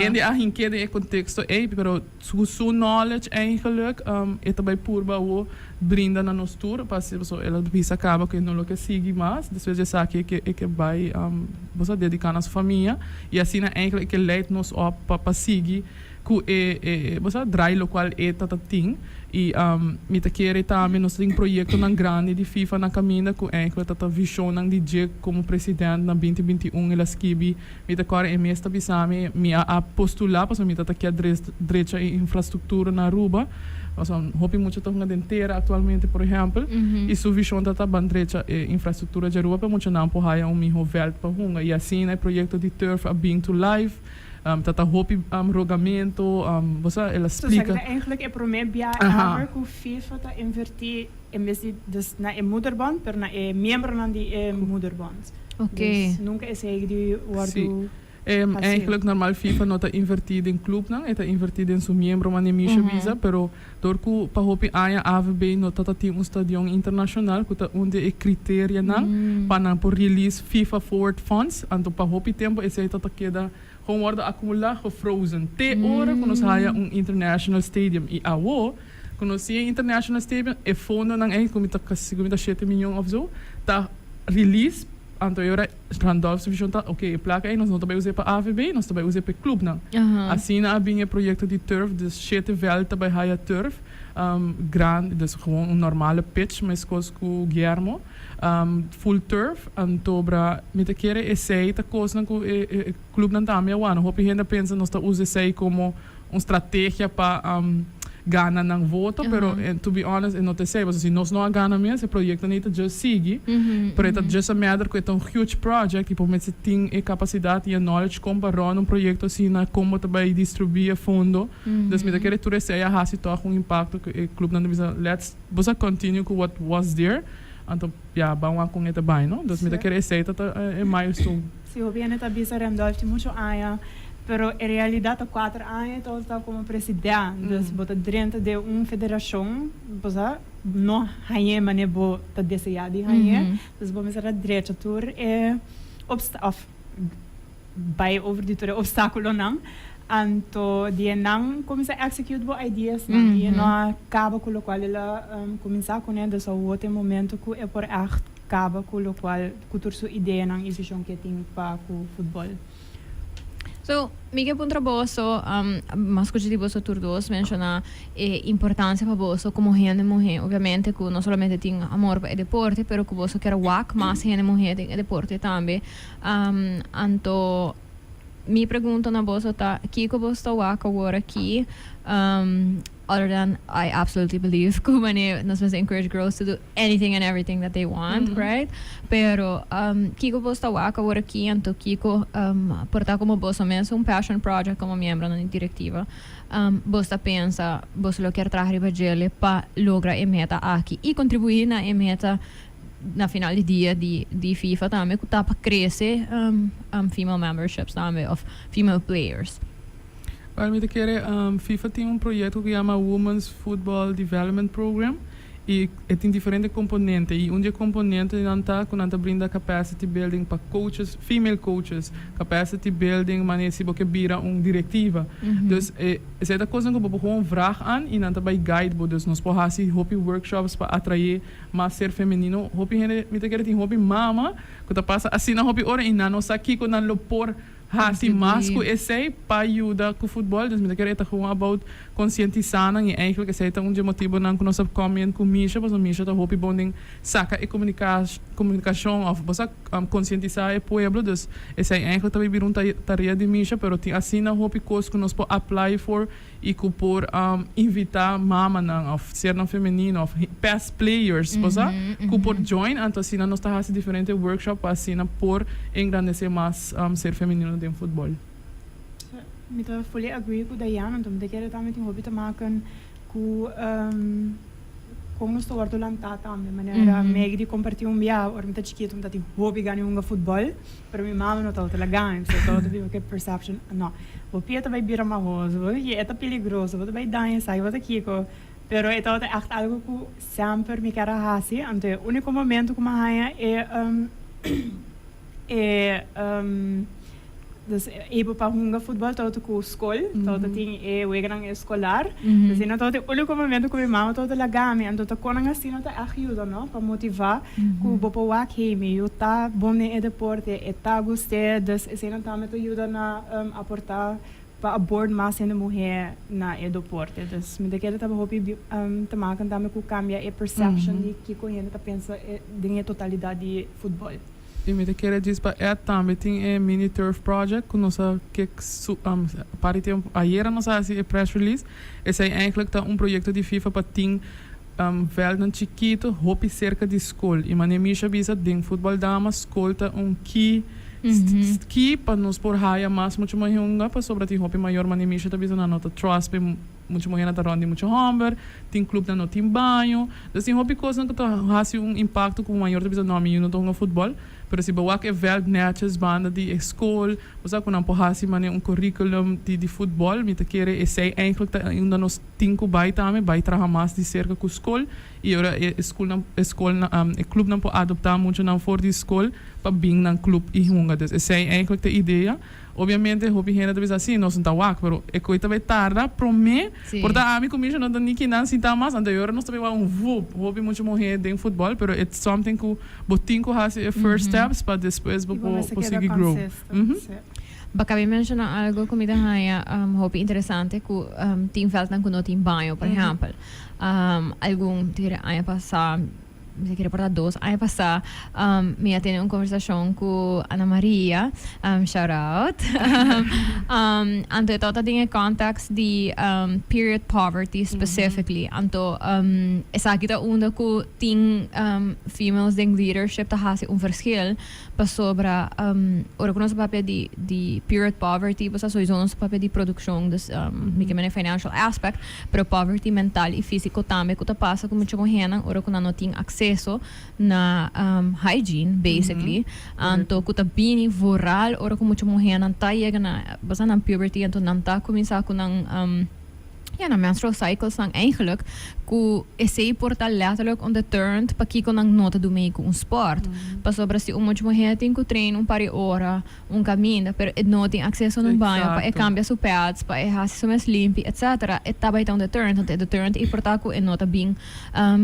hende a hink'e den e contexto ey pero cu su knowledge eigenlijk e ta bay purba awo brinda na nos tur pa asina pasobra el a bisa caba cu e no lo ke sigui mas despues di esaki e ke e ke bay bo sa dedica na su famia y asina eigenlijk e ke leid nos op pa pa sigui Ku e e bo sa draai lokual e ta ta tin i mi ta kere tambe nos tin proyektonan grandi di FIFA na kaminda ku enkele ta ta vishonnan di dje komo president na 2021 el a skibi mi ta kòrda e mes ta bisa mi mi a a postulá pasobra mi ta ta kier drecha e infrastruktura na Aruba pasobra hopi mucha ta hunga den tera aktualmente por ehèmpel i su vishon ta ta ban drecha e infrastruktura di Aruba pa muchanan por haya un miho vèlt pa hunga i asina e proyekto di turf a bin to life. Ta ta hopi rogamento, bo sa, el a So esaki splika. ta eigenlijk e prome bia ever ku FIFA ta inverti en bes di dus na e moederbond pero na e miembronan di e moederbond. Dus nunka esei di wordu Si. hasi. Eigenlijk normal FIFA no ta inverti den clubnan, e ta inverti den su miembro manera Misha bisa, pero dor ku pa hopi aña AVB no ta ta tin un stadion internacional ku ta un di e criterianan pa nan por release FIFA Forward Funds, anto pa hopi tempo esei ta ta keda gewoon wordo acumula, gefrozen, te ora ku nos haya un international stadium. Y awo ku nos tin e international stadium e fondonan ei ku mi ta kasi ku mi ta shete miyon of zo ta release. Anto e ora Randolph su vision ta, ok, e plaka ei nos no ta bai us'é pa AVB, nos ta bai us'é pa e clubnan. Asina a bin e proyecto di turf, dus shete veld ta bai haya turf, grandi, dus gewoon un normale pitch, mescos cu Guillermo, full turf. Anto bra, mi ta kere esei ta cosnan cu e clubnan tambe a wak. Hopi hende a pensa nos ta usa esei como un strategia pa gana nan voto, pero to be honest e no ta esei, pasobra si nos no a gana mes e proyecto nei ta just sigui, pero e ta just a matter cu e ta un huge project y por mester tin e capacidad y e knowledge con pa run un proyecto asina, con bo ta bay distribui e fondo, dus mi ta kere tur esei a haci toch un impacto cu e clubnan ta bisa let's bo sa continue cu what was there, anto ya ban wak con e ta bay no, dus mi ta kere esei ta e milestone. Si hopi hende ta bisa Randolph tin mucho aña, pero en realidad ta cuater aña e tabata como president. Dus bo ta drenta den un federacion, bo sa, no hañ'é manera bo ta desea di hañ'é. Dus bo mester a drecha tur e obsta of bay over di tur e obstaculonan. Anto di e nan cuminsa execute bo ideasnan y e no a caba cu locual el a cuminsa cune. Dus awor ta e momento cu e por echt. kaba ku lokual ku tur su ideanan i vishon ku e tin pa ku futbòl. So, mi ke puntra boso, m'a skucha di boso tur dos menshoná e importansia pa boso komo hende muhé, obviamente ku no solamente tin amor pa e deporte, pero ku boso kier wak mas hende muhé den e deporte tambe. Anto mi pregunta na boso ta, kiko boso ta wak awor aki, other than I absolutely believe ku manera nos mester encourage girls to do anything and everything that they want, right? Pero kiko boso ta wak awor aki, anto kiko por ta komo boso mes un passion project komo miembronan di direktiva, boso ta pensa boso lo kier traha riba djele pa logra e meta aki i kontribuí na e meta na final di dia di di FIFA tambe ku ta pa krese female memberships tambe òf female players? Well, mi ta kere FIFA tin un proyekto ku yama Women's Football Development Program i e tin diferente komponente i un di e komponentenan ta ku nan ta brinda capacity building pa coaches, female coaches, capacity building manera si bo ke bira un direktiva. Dus e esei ta kosnan ku bo por gewoon vraag aan i nan ta bai guide bo. Dus nos por hasi hopi workshops pa atraé mas ser femenino. Hopi hende, mi ta kere tin hopi mama ku ta pasa asina hopi ora i nan no sa kiko nan lo por hasi mas ku esei pa yuda ku futbòl. Dus mi ta kere e ta gewoon about konsientisá nan i eigenlijk esei ta un di e motibonan ku nos a kòm in ku Misha pasobra Misha ta hopi bon den saka e komunikashon òf bo sa konsientisá e pueblo. Dus esei eigenlijk ta bira un tarea di Misha pero tin asina hopi kos ku nos por apply for i ku por invitá mamanan òf sernan femenino òf past players, bo sa, ku por join, anto asina nos ta hasi diferente workshop pa asina por engrandesé mas ser femenino den futbòl. Mi ta fully agree ku Dayana, anto mi ta kere tambe tin hopi te maken ku kon nos ta wòrdu lantá tambe, manera Maggie di kompartí un bia ora mi ta chikitu mi ta tin hopi gana di hunga futbòl. Pero mi mama no tabata laga mi, pasobra tabata biba ku e perception, no, bo pia ta bai bira mahos, bo e ta peligroso, bo ta bai daña esaki, bo ta kiko. Pero e tabata ègt algu ku semper mi kier a hasi, anto e úniko momento ku mi a haña e e dus able pa hunga futbòl tabata ku skol, tabata tin e weganan eskolar. Asina tabata e úniko momento ku mi mama tabata laga mi, anto ta konan asina ta ègt yuda, no, pa motivá. Ku bo por wak hey mi yu ta bon den e deporte, e ta gust'é, dus eseinan tambe ta yuda na aportá pa abord mas hende muhé na e deporte. Dus mi ta kere ta hopi te maken tambe ku kambia e perception di kiko hende ta pensa den e totalidat di futbòl. I mi ta kere djis pa add tambe tin e mini turf project ku nos a kick par di tempu ayera nos a hasi e press release, esei eigenlijk ta un proyekto di FIFA pa tin Veldnan chikito hopi serka di skol i manera Misha bisa den futbol dama skol ta un key key pa nos por haya mas mucha muhe hunga pasobra tin hopi mayor manera Misha ta bisa nan no ta trust pa e mucha muhenan ta rond di mucha homber tin clubnan no tin baño dus tin hopi kosnan ku ta hasi un impacto ku mayor ta bisa no mi yu no ta hunga futbol pero si bo wak e veld netjes banda di e skol bo sa ku nan por hasi manera un curriculum di futbol mi ta kere esei eigenlijk ta unda nos Tin ku bai tambe bai traha mas di serka ku skol i ora e skulnan e skolnan e klupnan por adoptá muchanan for di skol pa bin nan klup i hunga. Dus esei eigenlijk ta e idea. Obviamente hopi hende ta bisa si nos no ta wak pero e koe ta bai tarda promé por ta ami ku Misha no ta ni kinan sintá mas anto e ora nos ta bai wak un vup hopi mucha muhé den futbòl pero it's something ku bo tin ku hasi e first steps pa despues bo por sigui grow. Bo a kabi menshona algo ku mi ta haña hopi interesante ku tin veldnan ku no tin baño por ehèmpel. Algun ta kere aña pasá, mi ta kere por ta dos aña pasá, mi a tene un konversashon ku Ana Maria, shout out, anto e tabata den e kòntèks di period poverty specifically. Anto esaki ta unda ku tin females den leadership ta hasi un verschil. Pasobra ora ku nos a papia di di period poverty bo sa souiso nos a papia di produkshon dus mi ke mene financial aspect pero poverty mental i físiko tambe ku ta pasa ku mucha muhénan ora ku nan no tin akseso na hygiene basically anto ku ta bini vooral ora ku mucha muhénan ta yega na bo sa nan puberty anto nan ta kuminsá ku nan. Ja, nan menstrual cycles nan eigenlijk ku esei por ta letterlijk un deterrent pakiko nan no ta du mee ku un sport. Pasobra si un mucha muher tin ku train un par di ora un kaminda pero e no tin akseso na un baño pa e kambia su pads, pa e hasi su mes limpi etcetera, e ta bai ta un deterrent. Anto e deterrent ei por ta ku e no ta bin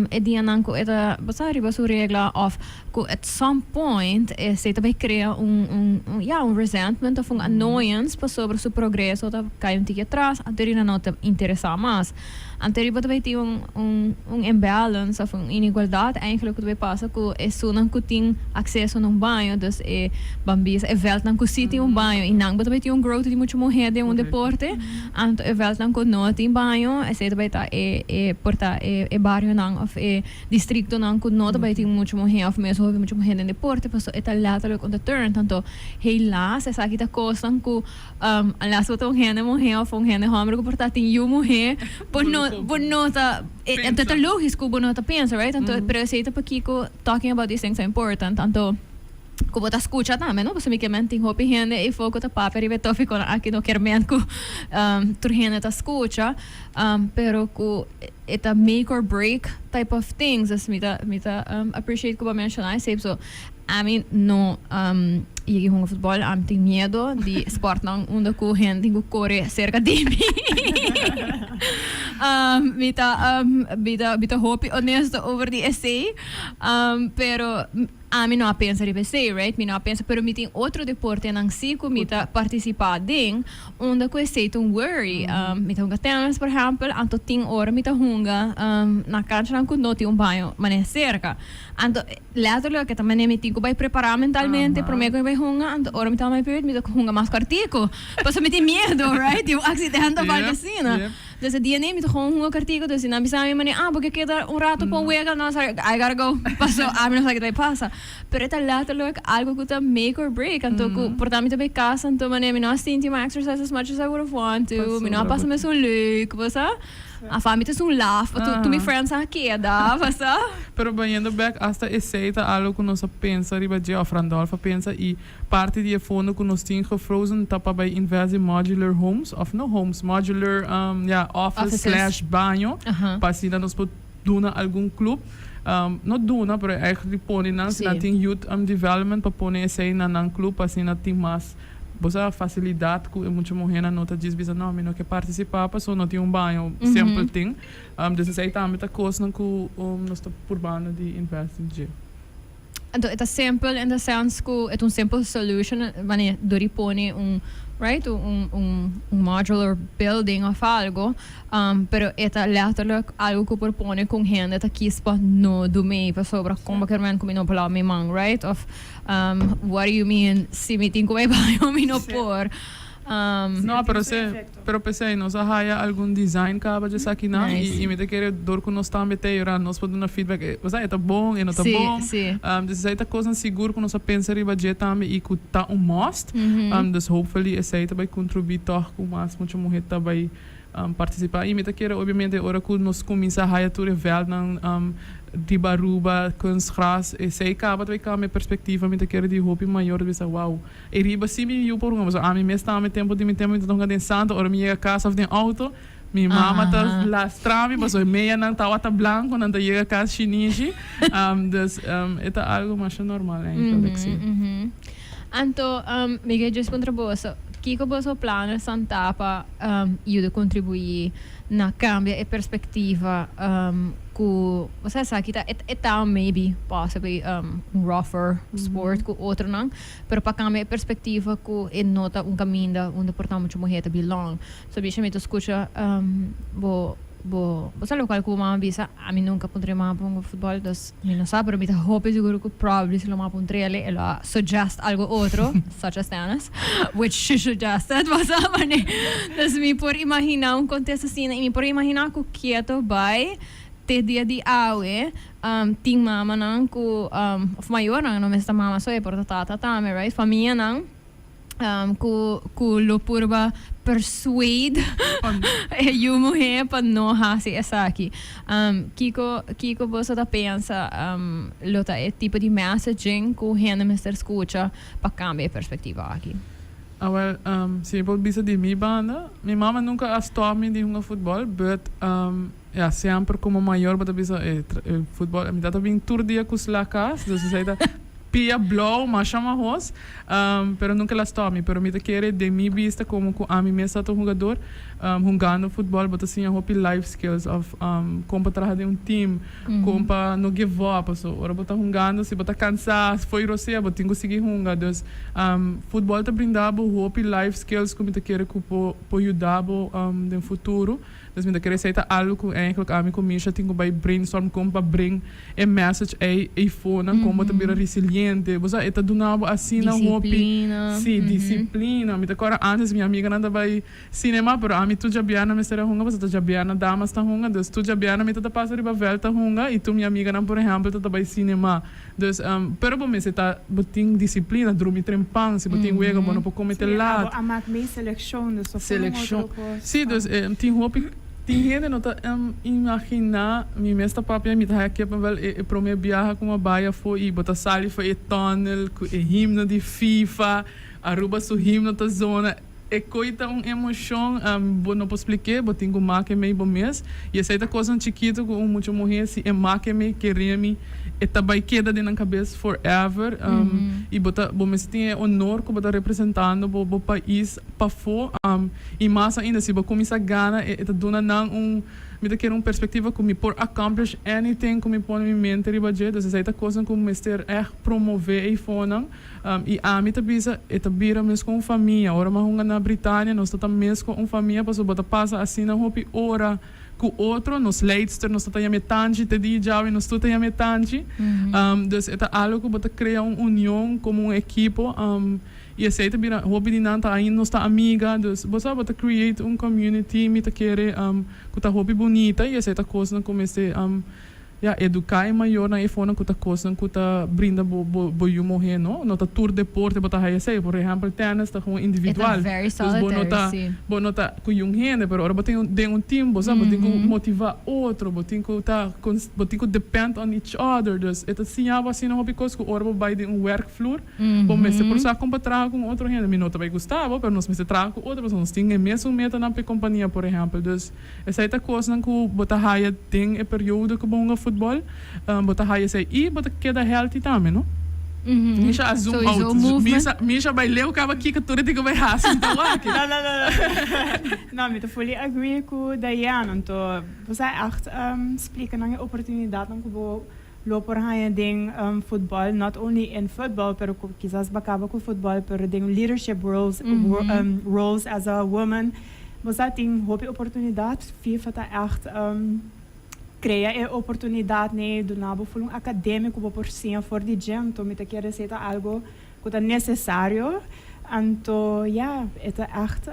e dianan ku e ta bo sa riba su regla òf ku at some point esei ta bai krea un un ya un resentment òf un annoyance pasobra su progreso ta kai un tiki atras anto riba no ta interesá mas. Anto riba ta bai tin un un un imbalance òf un inigualdat eigenlijk ku ta bai pasa ku esunnan ku tin akseso na un baño dus e ban bisa e vèltnan ku si tin un baño i nan bo ta bai tin un growth di muchu muhé den un deporte anto e vèltnan ku no tin baño esei ta bai ta e e por ta e e barionan òf e districtonan cu no ta bay tin mucho muher of mes hopi mucho muher den deporte paso e ta letterlijk un deterrent anto helaas esaki ta cosnan cu unless bo ta un hende muher of un hende homber cu por ta tin yu muher bo no bo no ta anto ta logisch cu bo no ta pensa right anto pero esey ta pakico talking about these things are important anto ku bo ta skucha tambe no pasobra mi ke men tin hopi hende eyfo ku ta papia riba e topikonan aki no kier men ku tur hende ta skucha pero ku e ta make or break type of things dus mi ta mi ta appreciate ku bo a menshona esei pasobra ami no yega hunga futbol ami tin miedo di sportnan unda ku hende tin ku kore serka di mi mi ta mi ta mi ta hopi honesto over di esei pero Ami no a pensa riba esei, right? Mi no a pensa, pero mi tin otro deportenan si ku mi ta partisipá den, unda ku esei ta un worry. Mi ta hunga tennis, por ehèmpel, anto tin ora mi ta hunga na kanchanan ku no tin un baño manera serka. Anto, letterlijk, e ta manera mi tin ku bai prepará mentalmente promé ku mi bai hunga, anto ora mi ta my period mi ta hunga mas kòrtiku, pasobra mi tin miedu, right, di un aksidente òf algu asina. Dus e dia nei mi ta gewoon hunga kartiku, dus si nan bisa mi mane, ah, bo ke keda un rato pa un wega? No, sorry, I gotta go. Paso ami no sa ke ta bai pasa. Pero e ta letterlijk algo ku ta make or break. Anto ku por ta mi ta bai kas, anto mane mi no a sinti my exercise as much as I would have want to, mi no a pasa mesun leuk, bo sa? Afa mi ta esun laf, pa tur mi friends a keda, bo sa? Pero bayendo bek, hasta esei ta algo ku nos a pensa riba dje, of Randolph a pensa, i Parti di e fondo ku nos tin gefrozen ta pa bai invest den modular homes, of no homes, modular ya office slash baño, pa asina nos por duna algun club, no duna pero eigenlijk pone nan si nan tin youth development pa pone esei na nan club pa asina tin mas bo sa facilidad ku e mucha muhernan no ta djis bisa no mi no ke participa pasobra no tin un baño simpel tin. Dus esei tambe ta kosnan ku nos ta purbando di invest den dje. Anto e ta simpel in the sense ku e ta un simple solution wanneer dor di pone un right un un un modular building of algo pero e ta letterlijk algo ku por pone ku un hende ta kies pa no do mee pasobra kon bo kier men ku mi no por laba mi man right of what do you mean si mi tin ku bai baño mi no por. No pero se pero p'esei nos a haya algun design caba dje esakinan y mi ta kere dor cu nos tambe ta eyora nos por duna feedback e osea e ta bon e no ta bon dus esei ta cosnan sigur cu nos a pensa riba dje tambe y cu ta un must dus hopefully esei ta bay contribui tog cu mas mucha muher ta bay Participa y mi ta kere obviamente ora cu nos cuminsa haya tur e veldnan riba Aruba, kunstgras, esey caba ta bay cambia perspectiva, mi ta kere di hopi mayor ta bisa wow, e riba si mi yu por hunga, pasobra ami mes tambe tempo di mi tempo mi ta hunga den santo, ora mi yega cas of den auto mi mama ta lastra mi pasobra e meyanan tawata blanco nan ta yega cas shinishi, dus e ta algo masha normal eigenlijk si. Anto mi ke djis puntra boso, kiko boso planan ta pa yuda kontribuí na kambia e perspektiva ku, osea esaki ta e ta maybe possibly un rougher sport ku otronan, pero pa kambia e perspektiva ku e no ta un kaminda unda por ta mucha muher ta belong. So bisha mi ta skucha bo Bo bo sa locual cu bo mama bisa, ami nunca puntra mi mama pa hunga futbol, dus mi no sa, pero mi ta hopi sigur cu probably si lo mama puntr'el, e lo a suggest algo otro, such as tennis, which she suggested, bo sa, mane. Dus mi por imagina un contest asina, y mi por imagina cu keto bay te dia di awe, tin mamanan cu, of mayornan, no mester ta mama so, e por ta tata tambe, right, famianan. Ku ku lo purba persuade e yu muhé pa no hasi esaki. Kiko kiko boso ta pensa lo ta e tipo di messaging ku hende mester skucha pa kambia e perspektiva aki? Ah, well, si mi por bisa di mi banda, mi mama nunca a stop mi di hunga futbol, but ja, semper como mayor bo ta bisa e futbol, mi tata bin tur dia cu sla cas, dus esey ta pia blauw masha mahos, pero nunca el a stop mi. Pero mi ta kere den mi bista como cu ami mes ta un hugador, hungando futbol bo ta siña hopi life skills of con pa traha den un team, con pa no give up, paso ora bo ta hungando si bo ta cansa fo'i rosea bo tin cu sigui hunga. Dus futbol ta brinda bo hopi life skills cu mi ta kere cu por yuda bo den futuro. Dus mi ta kere esei ta algo cu eigenlijk ami cu Misha tin cu bay brainstorm con pa bring e message ey eyfonan con bo ta bira resiliente. Bo sa e ta duna bo asina hopi Disciplina. Si, disciplina. Mi ta corda antes mi amiganan ta bay cinema pero ami tur djabièrnè mester a hunga pasobra ta djabièrnè damas ta hunga. Dus tur djabièrnè mi ta ta pasa riba veld ta hunga y tur mi amiganan por ehempel ta ta bay cinema. Dus pero bo mester ta bo tin disciplina, drumi trempan, si bo tin wega bo no por come te laat. Sí, abo a mak mee seleccion, dus of un otro cos. Sí, dus tin hopi, tin hende no ta imagina, mi mes ta papia, mi ta haya kippenvel e prome biaha cu mi a bay afo y bo ta sali for e tunnel cu e himno di FIFA, Aruba su himno ta zona. E koe ta un emocion, bo no por splik'é, bo tin ku make mei bo mes. I esei ta kosnan chikitu ku un mucha muhé si e make mei kere mi, e ta bai keda den nan kabes forever. I bo ta, bo mester tin e honor ku bo ta representando bo bo pais pafó. I mas ainda si bo kuminsá gana e ta duna nan un, mi ta kere un perspectiva ku mi por accomplish anything ku mi pone mi mente riba dje. Dus esei ta kosnan ku mester ègt promové eifonan. I ami ta bisa, e ta bira mes ku un famia. Ora mi a hunga na Britania, nos ta ta mes ku un famia pasobra bo ta pasa asina hopi ora ku otro. Nos leidster, nos ta ta yam'é Tanchi, te di djawe nos tur ta yam'é Tanchi. Dus e ta algu ku bo ta krea un union komo un ekipo. I esei ta bira, hopi di nan ta ainda nos ta amiga. Dus bo sa, bo ta create un community, mi ta kere, ku ta hopi bunita i esei ta kosnan ku mester. Ya, eduká e mayornan e forma ku ta kosnan ku ta brinda bo bo bo yu muhé no. No ta tur deporte bo ta haya esei. Por ehèmpel tènis ta gewoon individual. E ta very Dus bo no solitary, ta si. bo no ta ku yun hende, pero ora bo tin den un team bo sa bo tin ku motivá otro, bo tin ku ta bo tin ku depend on each other. Dus e ta siña bo asina hopi kos ku ora bo bai den un wèrkvloer bo mester por sa kon pa traha ku un otro hende. Mi no ta bai gusta bo, pero nos mester traha ku otro pasobra nos tin e mesun metanan pa e kompania por ehèmpel. Dus. Esei ta kosnan ku bo ta haya den e periodo ku bo hunga futbòl. Bo ta haya esei i bo ta keda healthy tambe, no? Misha a zoom out. Misha, Misha bai leu kaba kiko tur e tin ku bai hasi, mi ta wak. No, no, no, no. No, mi ta fully agree ku Diane. Anto, bo sa ègt splika nan e oportunidatnan ku bo lo por haña den futbòl, not only in football, pero ku kisas bo kaba ku futbòl, pero den leadership roles, roles as a woman. Bo sa tin hopi oportunidat, FIFA ta ègt krea e oportunidat nei duna bo ful un akademia ku bo por siña for di dje, anto mi ta kere esei ta algo ku ta nesesario, anto ya e ta ègt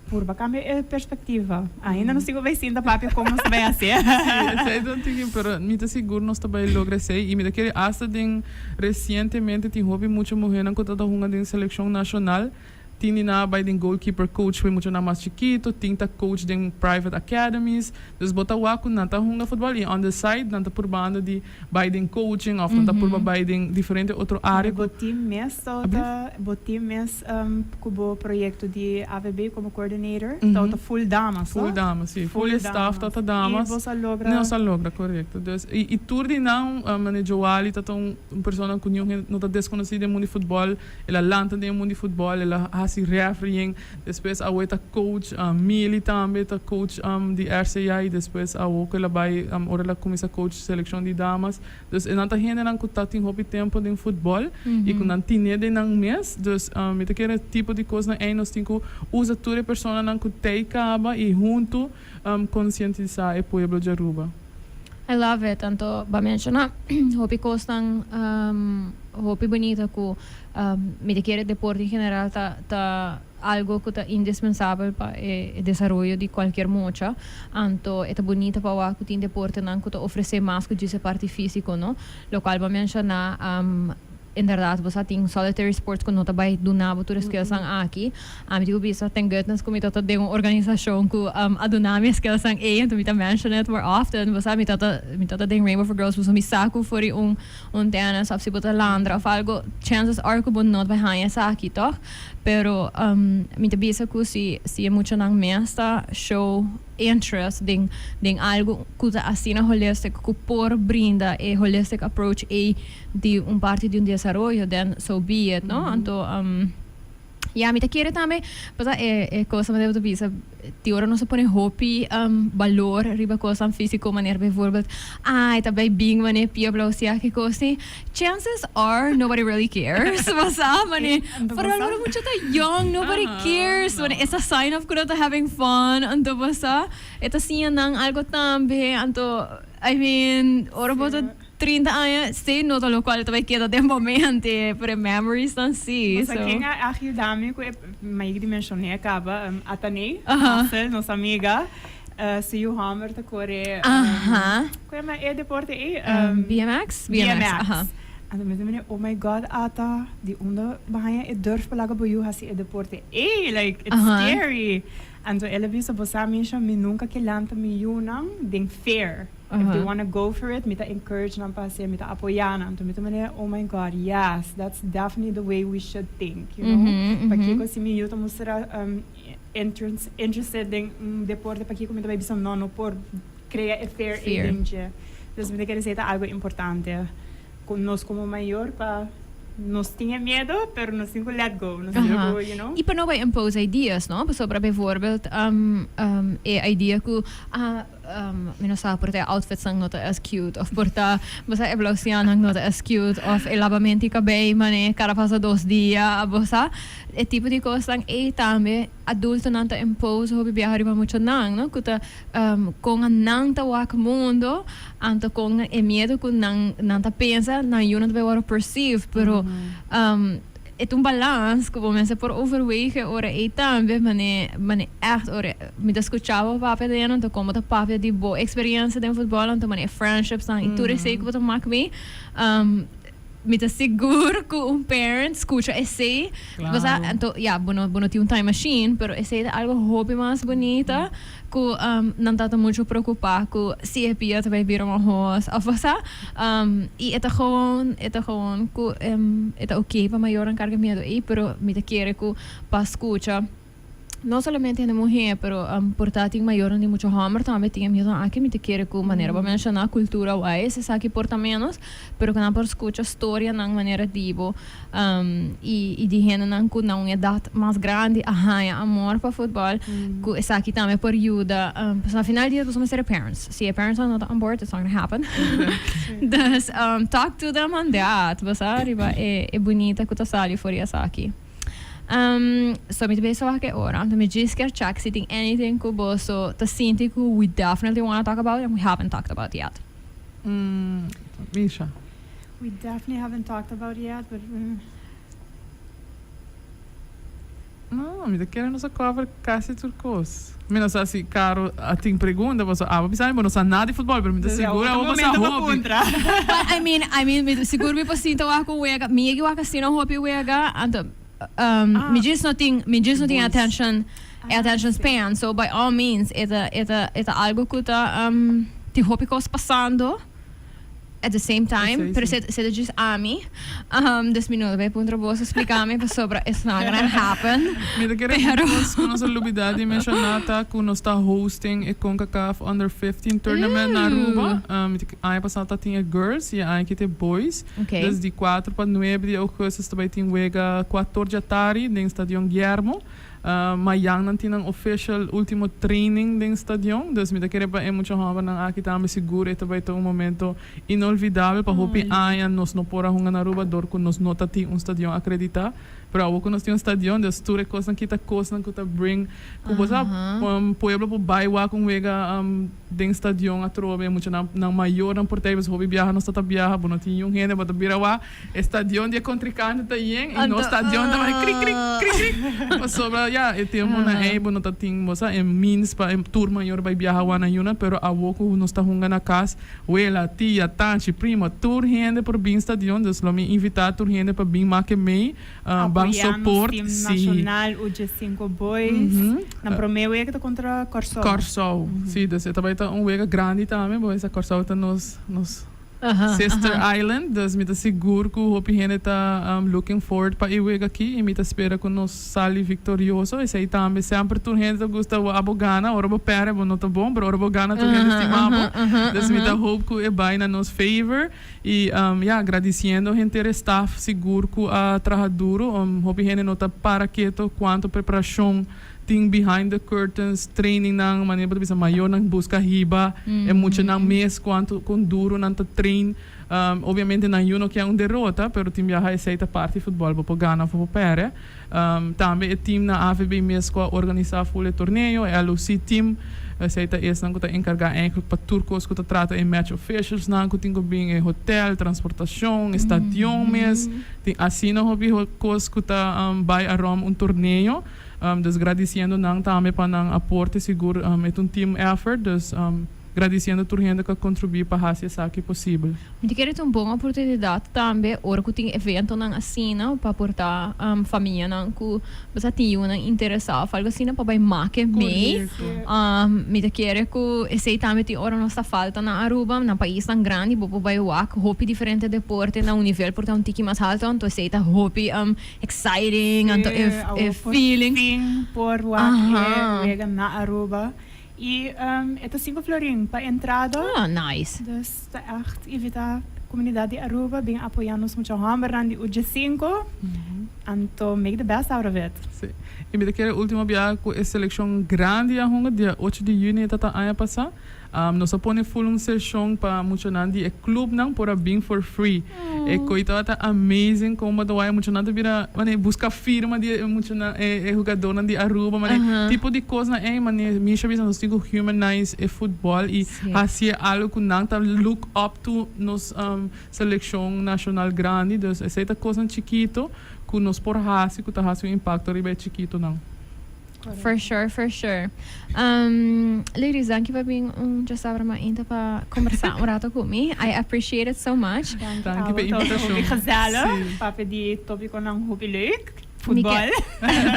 purba kambia e perspektiva. Ainda nos tin ku bai sinta papia kon nos ta bai hasi. Sí, esei ta un tiki, pero mi ta sigur nos ta bai logra esei i mi ta kere asta den resientemente tin hopi mucha muhernan ku ta ta hunga den selekshon nashonal. Tin di nan a bai den goalkeeper coach pa e muchanan mas chikito, tin ta coach den private academies. Dus bo ta wak ku nan ta hunga futbòl i on the side nan ta purbando di bai den coaching òf nan ta purba bai den diferente otro área ku. Bo tin mes ta bo tin mes ku bo proyekto di AVB komo coordinator ta ta full damas to? Full damas si, full e staff ta ta damas. I bo sa logra? Nos a logra korekto. Dus i tur di nan mane Joali ta ta un persona ku niun hende no ta deskonosí den mundu di futbòl. El a lanta den e mundu di futbòl, el a hasi refereeing, despues awo e ta coach, Mili tambe ta coach di RCA y despues awo ku el a bai ora el a kuminsá coach selekshon di damas. Dus e nan ta hendenan ku ta tin hopi tempu den futbòl y ku nan tine den nan mes. Dus mi ta kere tipo di kosnan ei nos tin ku usa tur e personanan ku tei kaba y huntu konsientisá e pueblo di Aruba. I love it. Anto bo a menciona hopi cosnan hopi bunita cu mi ta kere deporte en general ta ta algo cu ta indispensabel pa e desaroyo di cualkier mucha. Anto e ta bunita pa wak cu tin deportenan cu ta ofrece mas cu djis e parti fisico no. Locual bo a menciona. Inderdaad, bo sa tin solitary sports ku no ta bai duna bo tur e skillsnan aki. Ami tin ku bisa, thank goodness ku mi ta ta den un organisashon ku a duna mi e skillsnan ei, anto mi ta mention it more often. Bo sa, mi ta ta mi ta ta den Rainbow for Girls pasobra mi sa ku for di un un tennis of si bo ta landra of algo, chances are ku bo no ta bai haña esaki, tòg? Pero mi ta bisa ku si si e muchanan mes ta show interest den den algo ku ta asina holistic ku por brinda e holistic approach ei di un parti di un desaroyo then so be it no anto ya mi ta kere tambe pasa e e cosa manera bo ta bisa tin ora nos a pone hopi balor riba cosnan fisico manera bijvoorbeeld ay ta bay bin manera pia blausia ki cos ni chances are nobody really cares bo sa manera vooral ora mucha ta young nobody cares manera it's a sign of cu nan ta having fun anto bo sa e ta siña nan algo tambe anto I mean ora bo ta 30 aña, sí, no ta locual ta bay keda den bo mente, pero e memories nan sí. Bo sa ken a ayuda mi cu e mai di mencione a caba? Ataney, Hassel, nos amiga, su yu homber ta core, cu llama e deporte ey? BMX? BMX. Anto mi ta mira, oh my God, Ata, di unda bo haña e durf pa laga bo yu haci e deporte ey? Like, it's scary. Anto el a bisa, bo sa Misha, mi nunca ke lanta mi yunan den fear. If they wanna go for it, mi ta encourage nan pa hacié, mi ta apoyá nan. Anto mi ta manera, oh my God, yes, that's definitely the way we should think, you know. Pakico si mi yu ta mustra interested den un deporte, pakico mi ta bay bisa no, no por crea e fear ei den dje. Dus mi ta kere esey ta algo importante cu nos como mayor pa nos tin e miedo, pero nos tin cu let go, nos tin cu, you know. Y pa no bay impose ideas, no? Pasobra bijvoorbeeld e idea cu, ah, Mi no sa por ta e outfitsnan no ta as cute of por ta bo sa e blousianan no ta as cute of e labamento di cabei mane cada pasa dos dia bo sa e tipo di cosnan ey tambe adultonan ta impose hopi biaha riba muchanan no cu ta con nan ta wak mundo anto con e miedo cu nan nan ta pensa nan yunan ta bay worde perceive pero E ta un balans ku bo mester por overwegen ora ei tambe, mane mane ègt ora mi ta skuchá bo papia den anto kon bo ta papia di bo eksperensia den futbòl anto mane e friendshipsnan i tur esei ku bo ta mak mi mi ta sigur ku un parent skucha esei bo sa anto ya bo no bo no tin un time machine pero esei ta algo hopi mas bunita ku nan ta ta muchu preokupá ku si e pia ta bai bira mahos òf bo sa. I e ta gewoon, e ta gewoon ku e ta oké pa mayornan karga miedu ei, pero mi ta kere ku pa skucha no solamente hende muhé, pero por ta tin mayornan di mucha hòmber tambe tin e miedunan aki, mi ta kere ku manera bo a menshoná kultura wise esaki por ta ménos, pero ku nan por skucha storianan manera di bo i di hendenan ku na un edat mas grandi a haña amor pa futbòl, ku esaki tambe por yuda. Pasobra na final di dia boso mester e parents. Si e parents nan no ta on board, it's not gonna happen. Dus talk to them on that, bo sa, riba e bunita ku ta sali for di esaki. So mi ta bisa wak e ora, anto mi djis kier check si tin anything ku boso ta sinti ku we definitely wanna talk about and we haven't talked about yet. Misha. We definitely haven't talked about yet, but. No, mi ta kere nos a cover casi tur cos. Mi no sa si Caro a tin pregunta pasobra abo bisa mi bo no sa nada di futbol pero mi ta sigur abo bo sa hopi. But I mean, I mean mi sigur mi por sinta wak un wega, mi yegi wak asina hopi wega, anto mi djis no tin, mi djis no tin attention, e attention span, so by all means e ta, e ta, e ta algo cu ta tin hopi cos pasando. At the same time, pero si ta djis ami, dus mi no ta bay puntra boso splica mi pasobra it's not gonna happen. Mi ta kere un cos cu nos a lubida di menciona ta cu nos ta hosting e Concacaf Under 15 Tournament na Aruba. Aña pasa ta tin e girls y e aña aki ta e boys. Dus di cuatro pa nuebe di augustus ta bay tin wega cuator djatari den Stadion Guillermo. Mayan nan tin nan official ultimo training den stadion, dus mi ta kere pa e mucha hobennan aki tambe sigur e ta bay ta un momento inolvidabel. Pa hopi aña nos no por a hunga na Aruba dor cu nos no ta tin un stadion acredita. Pero awor ku nos tin un stadion, dus tur e kosnan ki ta kosnan ku ta bring ku bo sa pueblo por bai wak un wega den stadion atrobe. Muchanan nan mayornan por ta ei, pasobra hopi biaha nos ta ta biaha, bo no tin niun hende, bo ta bira wak e stadion di e kontrinkante ta yen i nos stadion ta bai krik krik krik krik pasobra ya e tempunan ei bo no ta tin bo sa e means pa e tur mayor bai biaha wak na yuna, pero awor ku nos ta hunga na kas Wela, tia, tanchi, primo, tur hende por bin stadion, dus lo mi invita tur hende pa bin make mei, ban Apoya nos support, team si. nacional UG5 Boys nan prome wega ta contra Corsou. Corsou, si, dus e ta bai ta un wega grandi tambe, bo sa Corsou ta nos nos sister island, dus mi ta sigur cu hopi hende ta looking forward pa e wega aki y mi ta spera cu nos sali victorioso, esey tambe semper tur hende ta gusta abo gana, ora bo perde bo no ta bon, pero ora bo gana tur hende stima bo, dus mi ta hope cu e bay na nos favor y ya gradiciendo henter e staff sigur cu a traha duro, hopi hende no ta para keto cuanto preparacion tin behind the curtains, training nan, manera bo ta bisa mayornan busca hiba e muchanan mes cuanto con duro nan ta train. Obviamente nan yu no kier un derota, pero tin biaha esey ta parti futbol, bo por gana of bo por perde. Tambe e team na AVB mes cu a organisa full e torneo, e LOC team, esey ta esnan cu ta encarga eigenlijk pa tur cos cu ta trata e match officials nan cu tin cu bin, e hotel, transportacion, e stadion mes, tin asina hopi cos cu ta bay arom un torneo. Dus gradiciendo nan tambe pa nan aporte, sigur e ta un team effort, dus. Gradisiendo tur hende ku a kontribuí pa hasi esaki posibel. Mi ta kere ta un bon oportunidat tambe ora ku tin eventonan asina pa por ta famianan ku bo sa tin yunan interesá òf algu asina pa bai make mee. Mi ta kere ku esei tambe tin ora nos ta falta na Aruba, na paisnan grandi bo por bai wak hopi diferente deporte na un nivel por ta un tiki mas halto anto esei ta hopi exciting anto e feeling. Por fin por wak e wega na Aruba. Y e ta cinco florin pa entrada. Ah, nice. Dus ta echt invita comunidad di Aruba bin apoya nos mucha hombernan di UG cinco. Anto make the best out of it. Sí. Y mi ta kere ultimo biaha cu e seleccion grandi a hunga dia ocho di juni e ta ta aña pasa. Nos a pone full un sesion pa muchanan di e clubnan por a bin for free. E coy tabata amazing con bo ta wak e muchanan ta bira mane busca firma di e muchanan e hugadornan di Aruba mane tipo di cosnan ey mane Misha bisa nos tin cu humanize e futbol y hacié algo cu nan ta look up to nos seleccion nacional grandi dus esey ta cosnan chikito cu nos por haci cu ta haci un impacto riba e chikitonan. For sure, for sure. Um, ladies, danki pa bin un djasabra mainta pa conversa un rato cu mi. I appreciate it so much. Danki pa invitacion. Hopi gezellig. Papia di topiconan hopi leuk. Futbol.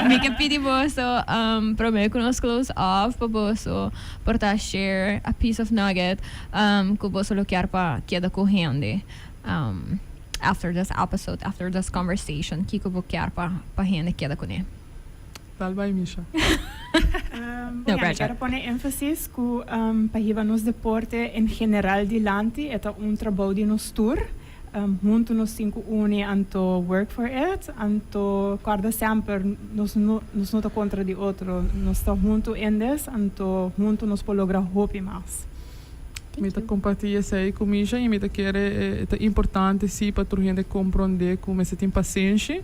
Mi ke pidi boso, um, prome cu nos close off, pa boso por ta share a piece of nugget, um, cu boso lo kier pa keda cu hende, um, after this episode, after this conversation. Kico bo kier pa, pa hende keda cune? Tal bai Misha. No pressure. Mi kier pone énfasis ku pa hiba nos deporte en general dilanti e ta un trabou di nos tur. Huntu nos tin ku uni anto work for it. Anto kòrda semper nos no nos no ta kontra di otro. Nos ta huntu in this anto huntu nos por logra hopi mas. Mi ta comparti esey cu Misha y mi ta kere e ta importante si pa tur hende compronde cu mester tin pasenshi.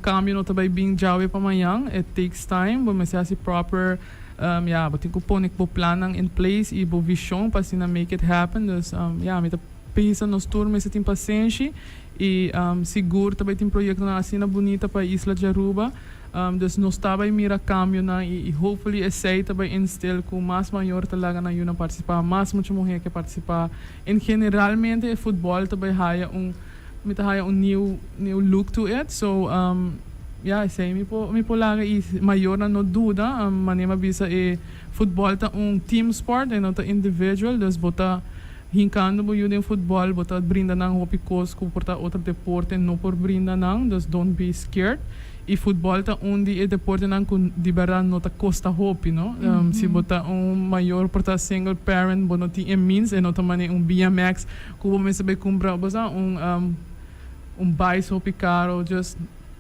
Cambio no ta bay bin djawe pa mañan, it takes time, bo mester haci proper, ya, bo tin cu pone bo plannan in place y bo vision pa asina make it happen. Dus, ya, mi ta pensa nos tur mester tin pasenshi y sigur ta bay tin proyectonan asina bunita pa e isla di Aruba. Dus nos ta bay mira cambionan y hopefully esey ta bay instil cu mas mayor ta laga nan yunan participa, mas mucha muher ke participa. En generalmente e futbol ta bay haya un, mi ta haya un new, new look to it. So, ya, esey mi por, mi por laga y mayornan no duda, manera mi a bisa e futbol ta un team sport, e no ta individual, dus bo ta hincando bo yu den futbol, bo ta brinda nan hopi cos cu por ta otro deporte no por brinda nan, dus don't be scared. Y futbol ta un di e deportenan cu di berdad no ta costa hopi, no? Si bo ta un mayor por ta single parent, bo no tin e means, e no ta mane un BMX cu bo mester bay cumpra, bo sa, un un bais hopi caro, just,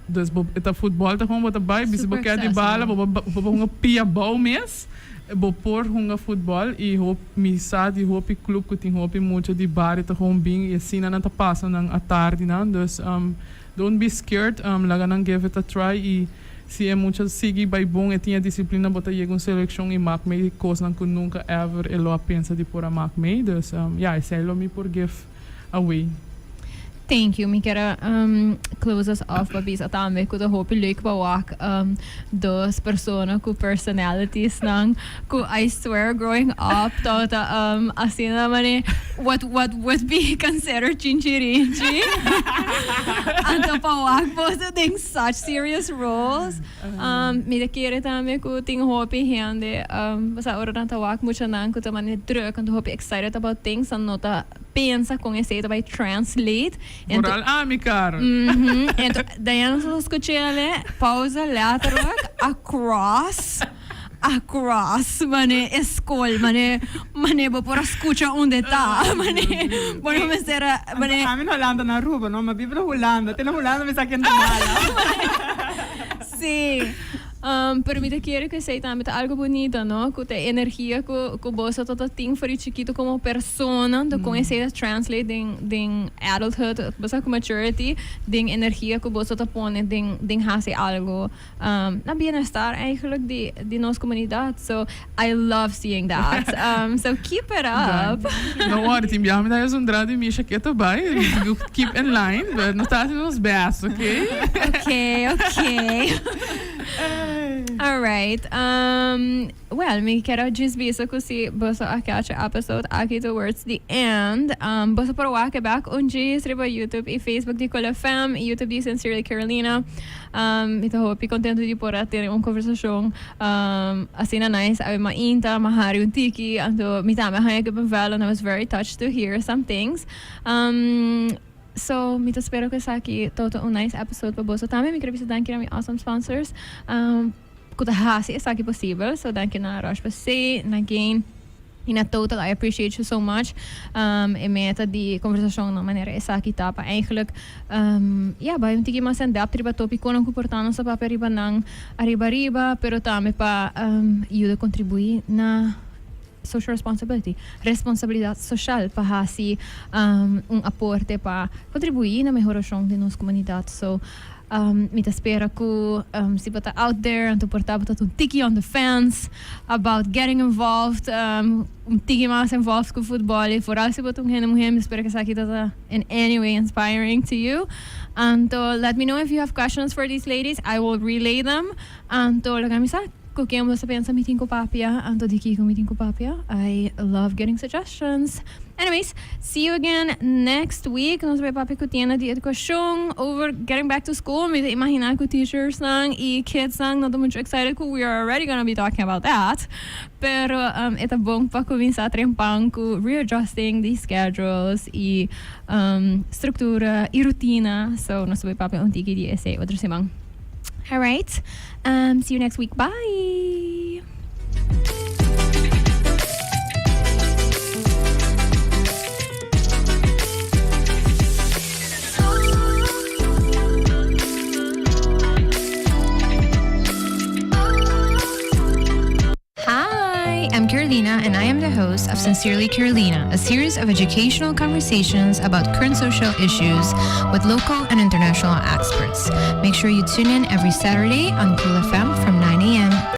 dus bo, e ta futbol ta gewoon bo ta bay, bisti bo kier di bala, bo bo bo hunga pia bou mes, bo por hunga futbol y hop, mi sa di hopi club cu tin hopi mucha di bario ta gewoon bin y asina nan ta pasa nan atardinan, dus. Don't be scared, laga nan give it a try y si e mucha sigui bay bon e tin e disciplina bo ta yega un seleccion y maak mee cosnan cu nunca ever e lo a pensa di por a maak mee. Dus ya, esey lo mi por give away. Thank you. Mi kier a close us off pa bisa tambe cu ta hopi leuk pa wak dos persona cu personalities nan cu I swear growing up tabata asina mane what what would be considered chinchirinchi anto pa wak boso den such serious roles. Mi ta kere tambe cu tin hopi hende pasobra ora nan ta wak muchanan cu ta mane druk anto hopi excited about things nan no ta pensa con esey ta bay translate. Vooral ami, Caro. Ento, Diana nos a scuchele, pausa letterlijk, across, across, mane e school, mane, mane bo por a scucha unda ta, mane, bo no mester a, mane. Ami na Holanda, na Aruba, no, ma biba na Hulanda, te na Hulanda mi sa ken ta mala. Sí. Pero mi ta kere ku esei tambe ta algo bunito, no? Ku ta e energia ku ku boso ta ta tin for di chikitu komo persona, anto kon esei ta translate den den adulthood, bo sa ku maturity, den energia ku boso ta pone den den hasi algo na bienestar eigenlijk di di nos komunidat. So I love seeing that. So keep it up. No worry, tin biaha mi ta haña zundra di Misha ke ta bai, keep in line, but nos ta hasi nos best, okay? Okay, okay. Alright. Um, well, mi kier a djis bisa ku si boso a catch e episode aki towards the end, boso por wak e back un djis riba YouTube i Facebook di Cool FM i YouTube di Sincerely Carolina. Mi ta hopi contento di por a tene un conversacion asina nice awe mainta, m'a hari un tiki, anto mi tambe a haña kippenvel and I was very touched to hear some things. So mi ta spera ku esaki tabata un nice episode pa boso tambe. Mi kere bisa danki na mi awesome sponsors ku ta hasi esaki posibel. So danki na Roche Posay, na Gain i na Total. I appreciate you so much. E meta di konversashonnan manera esaki ta pa eigenlijk ya bai un tiki mas in depth riba topikonan ku por ta nos a papia riba nan ariba ariba, pero tambe pa yuda kontribuí na Social responsibility, responsabilidad social pa haci un aporte pa contribui na mehoracion di nos comunidad. So, mi ta spera cu si bo ta out there anto por ta bo ta un tiki on the fence about getting involved, un tiki mas involved cu futbol y vooral si bo ta un hende muher, mi spera cu esaki ta ta in any way inspiring to you. Anto let me know if you have questions for these ladies, I will relay them. Anto laga mi sa. Ku ken bo ta pensa mi tin ku papia? Anto di kiko mi tin ku papia? I love getting suggestions. Anyways, see you again next week. Nos bai papia ku tienda di edukashon over getting back to school. Mi ta imagina ku teachersnan i kidsnan no ta muchu excited ku we are already gonna be talking about that. Pero e ta bon pa kuminsá trempan ku readjusting di schedules i struktura i rutina. So nos ta bai papia un tiki di esei otro siman. Alright, see you next week. Bye! Hi, I'm Carolina, and I am the host of Sincerely Carolina, a series of educational conversations about current social issues with local and international experts. Make sure you tune in every Saturday on Cool FM from 9 a.m.